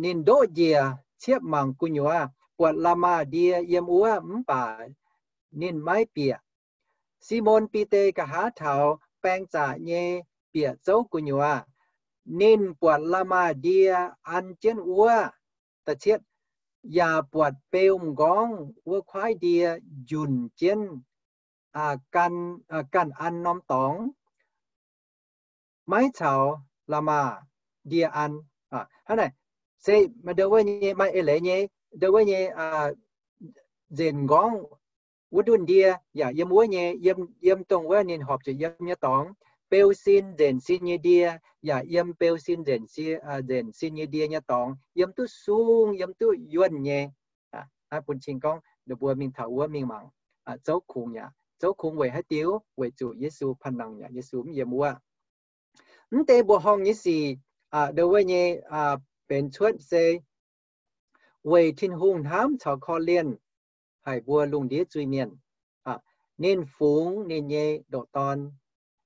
ninh ndoqv njiec ciepv mangc gu'nyuoz, buatc la'maah ndie yiem wuov, mv baac ninh maiv bieqc. Simon Bide nqa'haav taux baeng zaqc nyei bieqc zouv gu'nyuoz. Ninh buatc la'maah ndie an jienv wuov, da'cietv, yaac buatc beu m'nqorngv wuov kuaaiv ndie njunc jienv ganh an norm dorngx, maiv caux la'maah ndie an. Hnangv naaic se maaih ndau wuov nyei, maaih eix leiz nyei, ndau wuov nyei nzenc m'nqorngv wuov ndunh ndie yaac yiem wuov nyei, yiem dongh wuov ninh horpc zuqc yiem nyei dorngx. Beu sin nzenc sin nyei ndie yaac yiem beu sin nzenc, nzenc sin nyei ndie nyei dorngx, yiem duqv sung, yiem duqv yuonh nyei. Naaiv bun cing gorngv ninh mbuo mingh taux wuov mingh mangc zouv kungx aqv. Zouv kungx weic haaix diuc? Weic zuqc Yesu panh nangh aqv, Yesu mv yiem wuov. Mv deix mbuoqc horngh nyei sic ndau wuov nyei benx cuotv se weic Tin-Hungh hnamv caux korv-lienh haic mbuo lungh ndiev zuiz-mienh. Ninh fungx ninh nyei ndoqc Dorn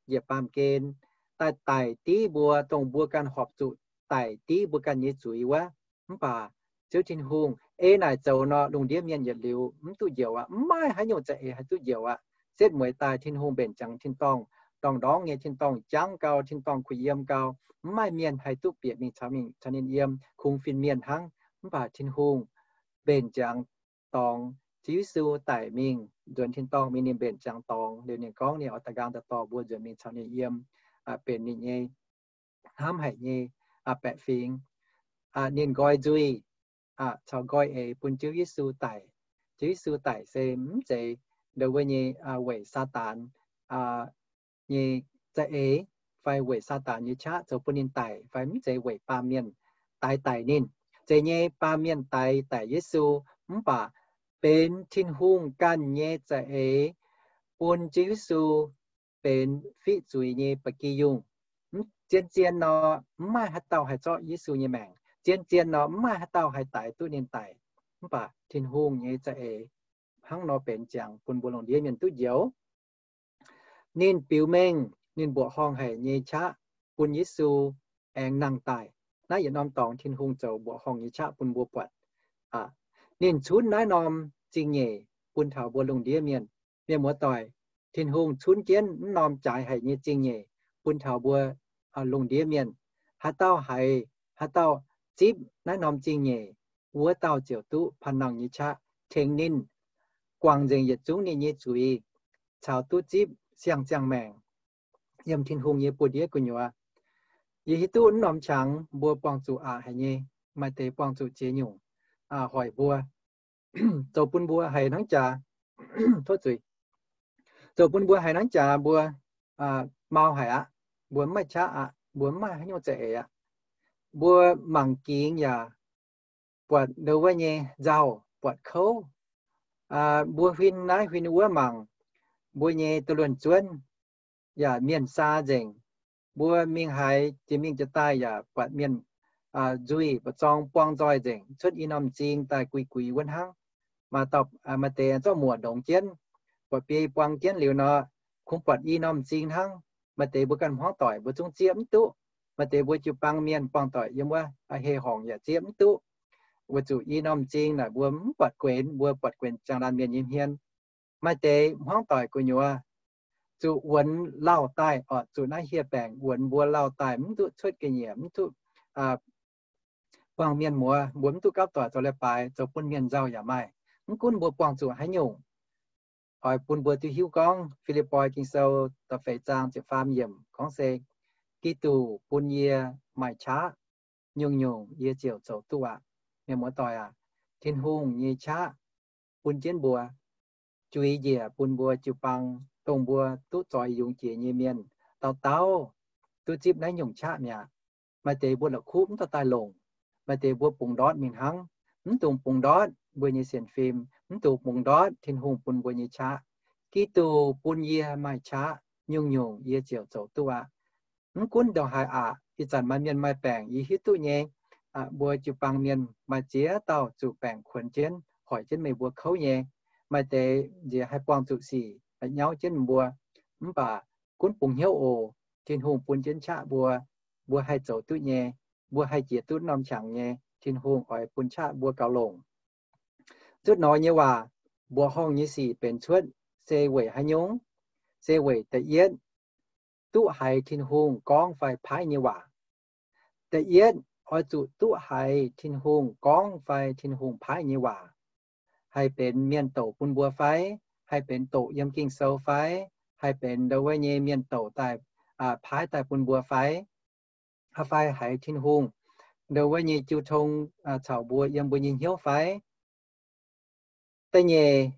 njiec baamh gen daaih daic div mbuo, dongh mbuo ganh horpc zuqc daic div mbuo ganh nyei zuiz wuov. Mv baac Ziouv Tin-Hungh ei naaic zoux nor, lungh ndiev mienh yietc liuz mv duqv njoux aqv. Mv maaih haaix nyungc za'eix haih duqv njoux aqv. Setv mueiz daaih Tin-Hungh mbenc ziangx tin-dorngh, ndorngh-ndorngv nyei tin-dorngh, jangv gau tin-dorngh, kuh yiem gau. Mv maaih mienh haih duqv bieqc mingh caux ninh yiem, kungx fin-mienh hnangv. Mv baac Tin-Hungh mbenc ziangx dorngx, Ziouv Yesu daic mingh nzuonx tin-dorngh mingh, ninh mbenc ziangx dorngx liuz, ninh gorngv ninh oix da'nqaang da'dorh mbuo nzuonx mingh caux ninh yiem, benx ninh nyei hnamv haic nyei baeqc fingx. Ninh nqoi nzuih caux nqoi eix bun Ziouv Yesu daic. Ziouv Yesu daic se mv zeiz ndau wuov nyei weic Saadaan nyei za'eix fai weic Saadaan nyei qaqv zoux bun ninh daic, fai mv zeiz weic baamh mienh daix daic ninh. Zeiz nyei, baamh mienh daix daic Yesu, mv baac benx Tin-Hungh ganh nyei za'eix bun Ziouv Yesu benx fiqv zuiz nyei ba'gi yungh. Zien-zien nor, mv maaih haaix dauh haih zorqv Yesu nyei maengc. Zien-zien nor, mv maaih haaix dauh haih daix duqv ninh daic. Mv baac Tin-Hungh nyei za'eix hnangv nor benx ziangx bun mbuo lungh ndiev mienh duqv njoux. Ninh biux mengh ninh mbuoqc horngh haic nyei qaqv bun Yesu aengx nangh daaih. Naaiv yietc norm dorngx Tin-Hungh zoux mbuoqc horngh nyei qaqv bun mbuo buatc. Ninh cunv naaiv norm zingh nyeic bun taux mbuo lungh ndiev mienh. Mienh muoz-doic, Tin-Hungh cunv jienv mv norm jaaix haic nyei zingh nyeic bun taux mbuo lungh ndiev mienh. Haaix dauh haiz, haaix dauh zipv naaiv norm zingh nyeic, wuov dauh ziouc duqv panh nangh nyei qaqv tengx ninh guangc nzengc yietc zungv ninh nyei zuiz, caux duqv zipv siang-ziangh maengc yiem Tin-Hungh nyei buoz-ndiev gu'nyuoz. Yie hiuv duqv mv norm qangx mbuo buangh zuqc aqc haic nyei, maaih deix buangh zuqc ziex nyungc hoic mbuo, zoux bun mbuo haiz hnangv jaax, tov zuiz, zoux bun mbuo haiz hnangv jaax mbuo mau haic aqv. Mbuo mv maaih qaqv aqv. Mbuo mv maaih haaix nyungc za'eix aqv. Mbuo mangc gingx yaac buatc ndo wuov nyei nzauh, buatc kouv. Mbuo huin naaiv huin wuov mangc, mbuo nyei doz luonh zuonv yaac mienh saa nzengc. Mbuo mingh haaix jiex mingh jiex daaih yaac buatc mienh nzuih mba'zorng buang nzoih nzengc, cuotv i norm m'zing daaih guix guix wuov hnangv. Maaih dauh, maaih deix zorqv muoc ndongx jienv, buatc biei buang jienv liuz nor, kungx buatc i norm m'zing hnangv. Maaih deix mbuo ganh hmuangv doic mbuo zungv zieqv mv duqv. Maaih deix mbuo jiu-baang mienh buangh doic yiem wuov hei-horngc yaac zieqv mv duqv, weic zuqc i norm m'zing naaic mbuo mv buatc guenx, mbuo buatc guenx ziangh laanh mienh nyei hmien. Maaih deix hmuangv doic gu'nyuoz zuqc wuonx lauh daaih, oc, zuqc naaiv hieh baengc wuonx mbuo lauh daaih mv duqv cuotv ga'nyiec, mv duqv buangh mienh muoz, mbuo mv duqv gapv doic zoux leiz-baaix, zoux bun mienh nzauh yaac maaih. Mv gunv mbuo buangh zuqc haaix nyungc, oix bun mbuo duqv hiuv gorngv Fi^lipv^poi Ging-Sou da'feix zaang ziepc faam yiemc gorngv se, Giduc bun yie maaih qaqv, nyungc-nyungc yie ziouc zoux duqv aqv. Mienh muoz-doic aac, Tin-Hungh nyei qaqv bun jienv mbuo, juix njiec bun mbuo jiu-baang, dongh mbuo duqv zoix yungz jiex nyei mienh, dauh dauh duqv zipv naaiv nyungc qaqv mi'aqv. Maaih deix mbuo la'kuqv mv dorh daaih longc. Maaih deix mbuo bungx ndortv mingh hnangv. Mv dungx bungx ndortv mbuo nyei sienx fim, mv dungx bungx ndortv Tin-Hungh bun mbuo nyei qaqv. Giduc bun yie maaih qaqv, nyungc-nyungc yie ziouc zoux duqv aqv. Mv gunv ndongc haaix aqc, ih zanc maaih mienh maaih baengc yie hiuv duqv nyei. Mbuo jiu-baang mienh maaih ziex dauh zuqc baengc kuonx jienv, hoic jienv meih mbuo kouv nyei. Maaih deix nziex haih buangh zuqc sic, nyauv jienv mbuo. Mv baac gunv bungx hnyouv oc. Tin-Hungh bun jienv qaqv mbuo, mbuo haih zoux duqv nyei. Mbuo haih jiex duqv norm qangx nyei. Tin-Hungh oix bun qaqv mbuo gaux longc. Zuotv nor nyei waac, mbuoqc horngh nyei sic benx cuotv se weic haaix nyungc? Se weic da'yietv, duqv haiz Tin-Hungh gorngv fai paaiv nyei waac. Da'yietv, oix zuqc duqv haiz Tin-Hungh gorngv fai Tin-Hungh paaiv nyei waac. Haih benx mienh douc bun mbuo fai, haih benx doqc yiem Ging-Sou fai, haih benx ndo wuov nyei mienh douc daaih, paaiv daaih bun mbuo fai, fai haiz Tin-Hungh ndo wuov nyei jiu tong caux mbuo yiem mbuo nyei hnyouv fai. Da'nyeic,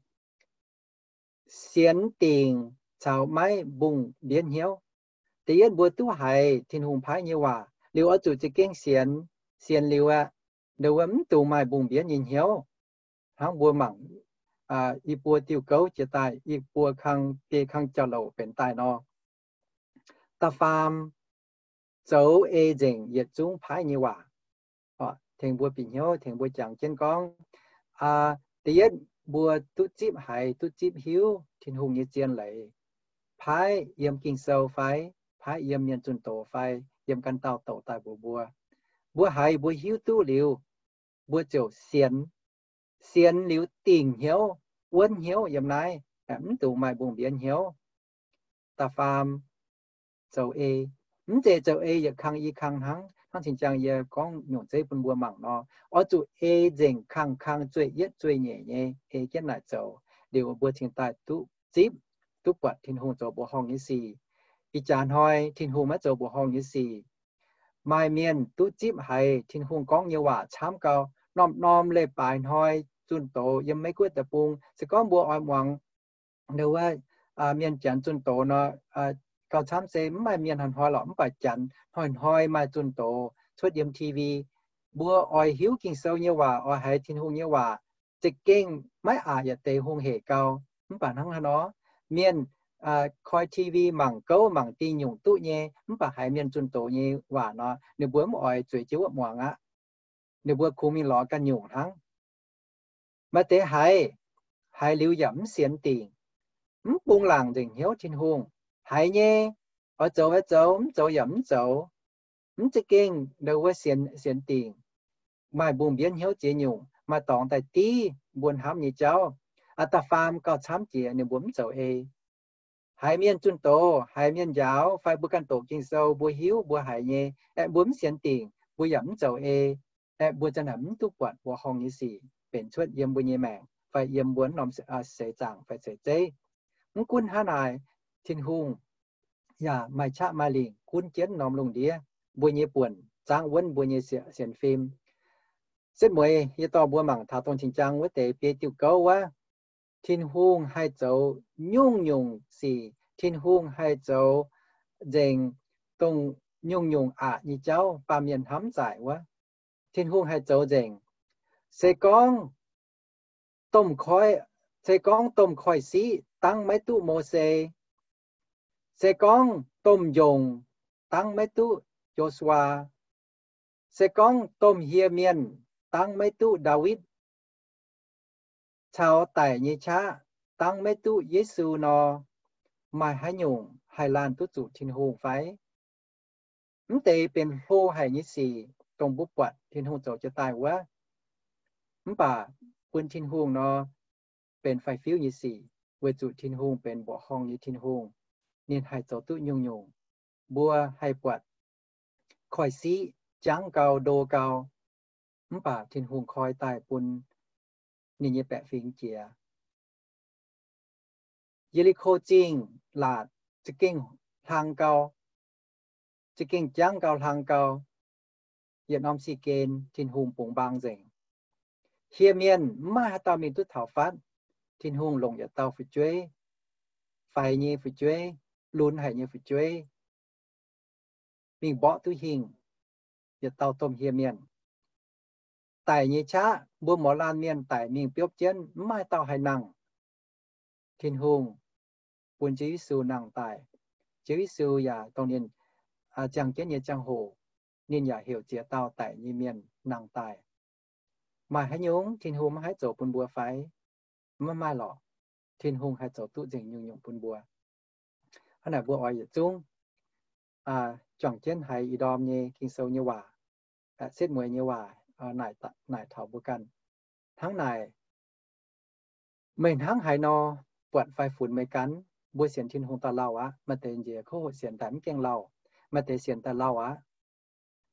sienx dingc caux maiv mbungh mbienv hnyouv. Da'yietv mbuo duqv haiz Tin-Hungh paaiv nyei waac liuz oix zuqc za'gengh sienx. Sienx liuz aqv, ndo wuov mv dungx maaih mbungh mbienv nyei hnyouv. Hnangv mbuo mangc i buo diuh gouv jiex daaih, i buo kang biei kang jauv-louc benx daaih nor, da'faam, zoux ei nzengc yietc zungv paaiv nyei waac. Tengx mbuo bieqc hnyouv, tengx mbuo jangx jienv gorngv, da'yietv mbuo duqv zipv haiz, duqv zipv hiuv Tin-Hungh nyei zien leiz, paaiv yiem Ging-Sou fai, paaiv yiem mienh zunh doz fai, yiem ganh dauh douc daaih mbuox mbuo. Mbuo haiz mbuo hiuv duqv liuz, mbuo ziouc sienx. Sienx liuz dingc hnyouv, wuonv hnyouv yiem naaiv, mv dungx maaih mbungh mbienx hnyouv. Da'faam, zoux ei. Mv zeiz zoux ei yietc kang i kang hnangv. Hnangv cing-jang yie gorngv nyungc zeiv bun mbuo mangc nor, oix zuqc ei nzengc kang-kang zueih yietv zueih nyeic nyei ei jienv naaic zoux, liuz mbuo cingx daaih duqv zipv, duqv buatc Tin-Hungh zoux mbuoqc horngh nyei sic. Ih jaax hnoi Tin-Hungh maiv zoux mbuoqc horngh nyei sic. Maaih mienh duqv zipv haiz Tin-Hungh gorngv nyei waac camv gau. Norm-norm leiz-baaix hnoi zunh doz yiem Meiv-Guoqv deic-bung, se gorngv mbuo oix muangx ndo wuov mienh Janx zunh doz nor, gauh camv se mv maaih mienh hnoi-hnoi lorqc, mv baac Janx hnoi-hnoi maaih zunh doz cuotv yiem T V. Mbuo oix hiuv Ging-Sou nyei waac, oix haiz Tin-Hungh nyei waac, za'gengh maiv aqc yietc deix hungh hec gau. Mv baac hnangv haaix nor, mienh koi T V mangc gouv mangc dingh nyungc duqv nyei, mv baac haiz mienh zunh doz nyei waac nor, ninh mbuo mv oix zueiz jienv wuov muangx aqv. Ninh mbuo kungx mingh lorz ganh nyungc hnangv. Maaih deix haiz, haiz liuz yaac mv sienx dingc, mv bung laangc nzengc hnyouv Tin-Hungh. Haiz nyei, Oix zoux aeqv zoux, mv zoux yaac mv zoux. Mv za'gengh ndau wuov sienx, sienx dingc, maaih mbungh mbienv hnyouv ziex nyungc, maaih dorngx daaih div mbuo hnamv nyei jauv. Aa, da'faam gauh camv jiex, ninh mbuo mv zoux ei. Haiz mienh zunh doz, haiz mienh njaaux, fai mbuo ganh doqc Ging-Sou, mbuo hiuv, mbuo haiz nyei, aeqv, mbuo mv sienx dingc, mbuo yaac mv zoux ei. Aeqv, mbuo za'naaic mv duqv buatc mbuoqc horngh nyei sic benx cuotv yiem mbuo nyei maengc fai yiem mbuo norm seix zaangc fai seix zeiv. Mv gunv hnangv naaic, Tin-Hungh yaac maaih qaqv maaih lingc gunv jienv norm lungh ndiev mbuo nyei buonc, zaangv wuonv mbuo nyei sienx fim. Setv mueiz yie dorh mbuo mangc taux dongh cing-jang wuov deix biei diuh gouv wuov. Tin-Hungh haih zoux nyungc-nyungc sic. Tin-Hungh haih zoux nzengc dongh nyungc-nyungc aqc nyei jauv baamh mienh hnamv zaaic wuov. Tin-Hungh haih zoux nzengc. Se gorngv domh koi, se gorngv domh koiv-siqv dangv maiv duqv Mose, se gorngv domh njongc dangv maiv duqv Yo^su^waa, se gorngv domh hieh mienh dangv maiv duqv Ndaawitv, caux daic nyei qaqv dangv maiv duqv Yesu nor, maaih haaix nyungc haih laanh duqv zuqc Tin-Hungh fai? Mv deix benx hlo haic nyei sic dongh mbuo buatc Tin-Hungh zoux jiez daaih wuov. Mv baac bun Tin-Hungh nor, benx faix-fiuv nyei sic, weic zuqc Tin-Hungh benx mbuoqc horngh nyei Tin-Hungh. Ninh haih zoux duqv nyungc-nyungc. Mbuo haih buatc koiv-siqv jangv gau, ndo gau, mv baac Tin-Hungh koi daaih bun ninh nyei baeqc fingx jiex. Ye^li^ko Zingh laatc za'gengh hlang gau, za'gengh jangv gau, hlang gau. Yietc norm si-gen Tin-Hungh bungx mbaang nzengc. Hieh mienh mv maaih haaix dauh mingh duqv taux fatv. Tin-Hungh longc yietc dauh fu'jueiv, faix nyei fu'jueiv, lunx haic nyei fu'jueiv, mingh mborqv duqv hingh yietc dauh domh hieh mienh. Daic nyei qaqv, mbuo mouz laanh mienh daic mingh biopv jienv, mv maaih dauh haih nangh. Tin-Hungh bun Ziouv Yesu nangh daaih. Ziouv Yesu yaac dongh ninh ziangh jienv nyei ziangh hoc, ninh yaac heuc ziex dauh daic nyei mienh nangh daaih. Maaih haaix nyungc Tin-Hungh maiv haih zoux bun mbuo fai? Maiv maaih lorqc. Tin-Hungh haih zoux duqv nzengc nyungc-nyungc bun mbuo. Hnangv naaic mbuo oix yietc zungv juangc jienv haiz ih ndorm nyei Ging-Sou nyei waac, setv mueiz nyei waac naaic taux mbuo ganh. Hnangv naaic, meih hnangv haaix nor buatc fai funx meih ganh? Mbuo sienx Tin-Hungh daaih lauh aqv. Maaih deix nziex kouv hoqc sienx daaih mv gaengh lauh. Maaih deix sienx daaih lauh aqv.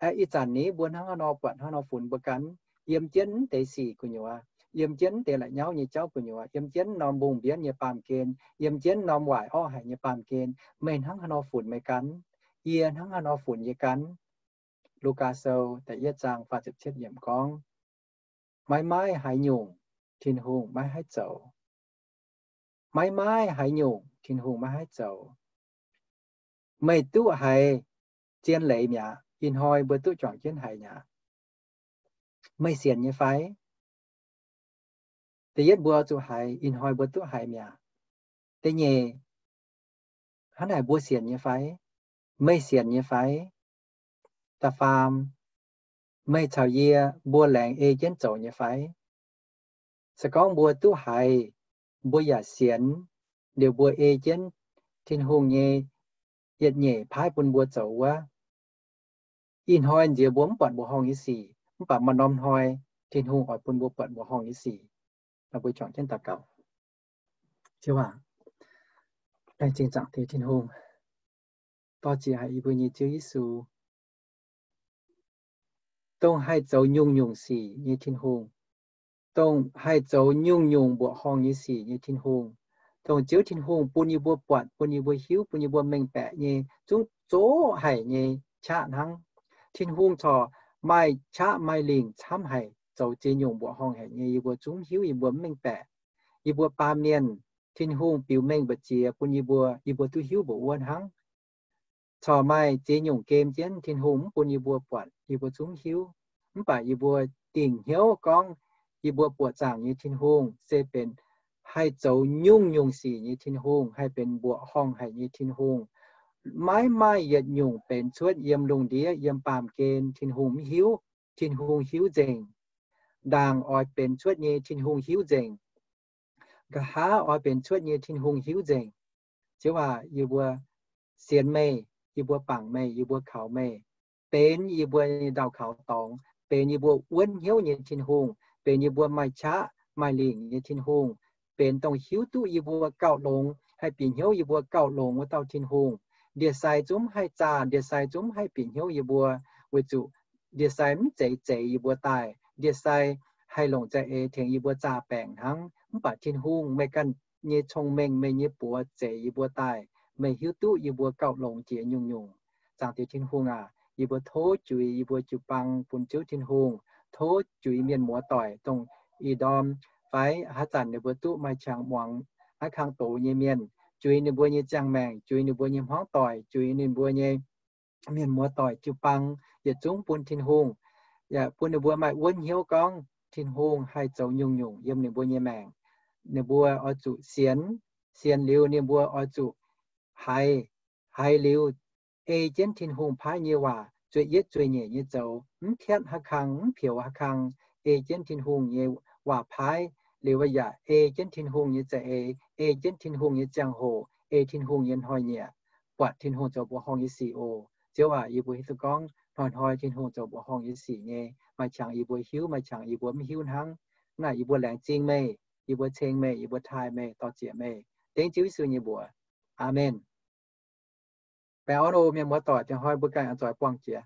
Aeqv, ih zanc ni mbuo hnangv haaix nor buatc hnangv haaix nor funx mbuo ganh? Yiem jienv mv deix sic gu'nyuoz, yiem jienv mv deix la'nyauv nyei jauv gu'nyuoz, yiem jienv norm mbungh mbienv nyei baamh gen, yiem jienv norm waaic orqv haic nyei baamh gen, meih hnangv haaix nor funx meih ganh? Yie hnangv haaix nor funx yie ganh? Lugaa Sou da'yietv zaang faah ziepc cietv yiemc gorngv, maiv maaih haaix nyungc Tin-Hungh maiv haih zoux. Maiv maaih haaix nyungc Tin-Hungh maiv haih zoux. Meih duqv haiz zien leiz mi'aqv. Ih hnoi mbuo duqv juangc jienv haiz mi'aqv. Meih sienx nyei fai? Da'yietv mbuo zuqc haiz ih hnoi mbuo duqv haiz mi'aqv. Da'nyeic, hnangv naaic mbuo sienx nyei fai? Meih sienx nyei fai? Da'faam, meih caux yie mbuo laengz ei jienv zoux nyei fai? Se gorngv mbuo duqv haiz, mbuo yaac sienx, liuz mbuo ei jienv Tin-Hungh nyei yietc nyeic paaiv bun mbuo zoux wuov, ih hnoi nziex mbuo mv buatc mbuoqc horngh nyei sic, mv baac maaih norm hnoi Tin-Hungh oix bun mbuo buatc mbuoqc horngh nyei sic. Mbuo juangc jienv daux gaux. Ziouv aac, laengz zingh Zaangc Diex Tin-Hungh, dor-ziec haic yie mbuo nyei Ziouv Yesu, dongh haih zoux nyungc-nyungc sic nyei Tin-Hungh, dongh haih zoux nyungc-nyungc mbuoqc horngh nyei sic nyei Tin-Hungh, dongh Ziouv Tin-Hungh bun yie mbuo buatc, bun yie mbuo hiuv, bun yie mbuo mengh baeqc nyei zungv zoqc haic nyei qaqv hnangv. Tin-Hungh corc maaih qaqv maaih lingc camv haic, zoux ziex nyungc mbuoqc horngh haic nyei yie mbuo zungv hiuv, yie mbuo mv mengh baeqc. Yie mbuo baamh mienh, Tin-Hungh biux mengh mbu'ziex bun yie mbuo, yie mbuo duqv hiuv mbuoqc wuov hnangv. Corc maaih ziex nyungc gem jienv Tin-Hungh mv bun yie mbuo buatc, yie mbuo zungv hiuv. Mv baac yie mbuo dingc hnyouv gorngv yie mbuo buoqc zaangc nyei Tin-Hungh se benx haih zoux nyungc-nyungc sic nyei Tin-Hungh, haih benx mbuoqc horngh haic nyei Tin-Hungh. Maiv maaih yietc nyungc benx cuotv yiem lungh ndiev, yiem baamh gen Tin-Hungh mv hiuv. Tin-Hungh hiuv nzengc. Ndaangc oix benx cuotv nyei Tin-Hungh hiuv nzengc. Nqa'haav oix benx cuotv nyei Tin-Hungh hiuv nzengc. Ziouv aac, yie mbuo sienx meih, yie mbuo bangc meih, yie mbuo kaux meih. Benx yie mbuo nyei ndau-kaux dorngx, benx yie mbuo wuonv hnyouv nyei Tin-Hungh, benx yie mbuo maaih qaqv maaih lingc nyei Tin-Hungh, benx dongh hiuv duqv yie mbuo gauh longx, haih bieqc hnyouv yie mbuo gauh longx wuov dauh Tin-Hungh. Ndie-sai zungv haih zaah, ndie-sai zungv haih bieqc hnyouv yie mbuo, weic zuqc ndie-sai mv zeiz zeix yie mbuo daaih. Ndie-sai haih longc za'eix tengx yie mbuo zaah baengc hnangv. Mv baac Tin-Hungh, meih ganh nyei cong-mengh, meih nyei buoz zeix yie mbuo daaih. Meih hiuv duqv yie mbuo gauh longx jiex nyungc-nyungc. Zaangc Diex Tin-Hungh aac, yie mbuo tov juix yie mbuo jiu-baang bun Ziouv Tin-Hungh, tov juix mienh muoz-doic, dongh ih ndorm fai haaix zanc ninh mbuo duqv maaih qangx muangx naaiv kang doz nyei mienh, juix ninh mbuo nyei ziangh maengc, juix ninh mbuo nyei hmuangv doic, juix ninh mbuo nyei mienh muoz-doic jiu-baang, yietc zungv bun Tin-Hungh, yaac bun ninh mbuo maaih wuonv hnyouv gorngv Tin-Hungh haih zoux nyungc-nyungc yiem ninh mbuo nyei maengc. Ninh mbuo oix zuqc sienx, sienx liuz ninh mbuo oix zuqc haiz, haiz liuz ei jienv Tin-Hungh paaiv nyei waac zueih yietv zueih nyeic nyei zoux, mv piatv haaix kang, mv peux haaix kang, ei jienv Tin-Hungh nyei waac paaiv liuz yaac ei jienv Tin-Hungh nyei za'eix, ei jienv Tin-Hungh nyei ziangh hoc, ei Tin-Hungh nyei hnoi-nyieqc, buatc Tin-Hungh zoux mbuoqc horngh nyei sic oc. Ziouv aac, yie mbuo hiuv duqv gorngv hnoi-hnoi Tin-Hungh zoux mbuoqc horngh nyei sic nyei, maaih qangx yie mbuo hiuv, maaih qangx yie mbuo mv hiuv hnangv. Naaic yie mbuo laengz zingh meih, yie mbuo ceng meih, yie mbuo taaih meih, dor-ziec meih. Dengv Ziouv Yesu nyei mbuox. Aamen. Baengh orn oc mienh muoz-doic, dingc hnoi mbuo ganh oix zuqc buangh jiex.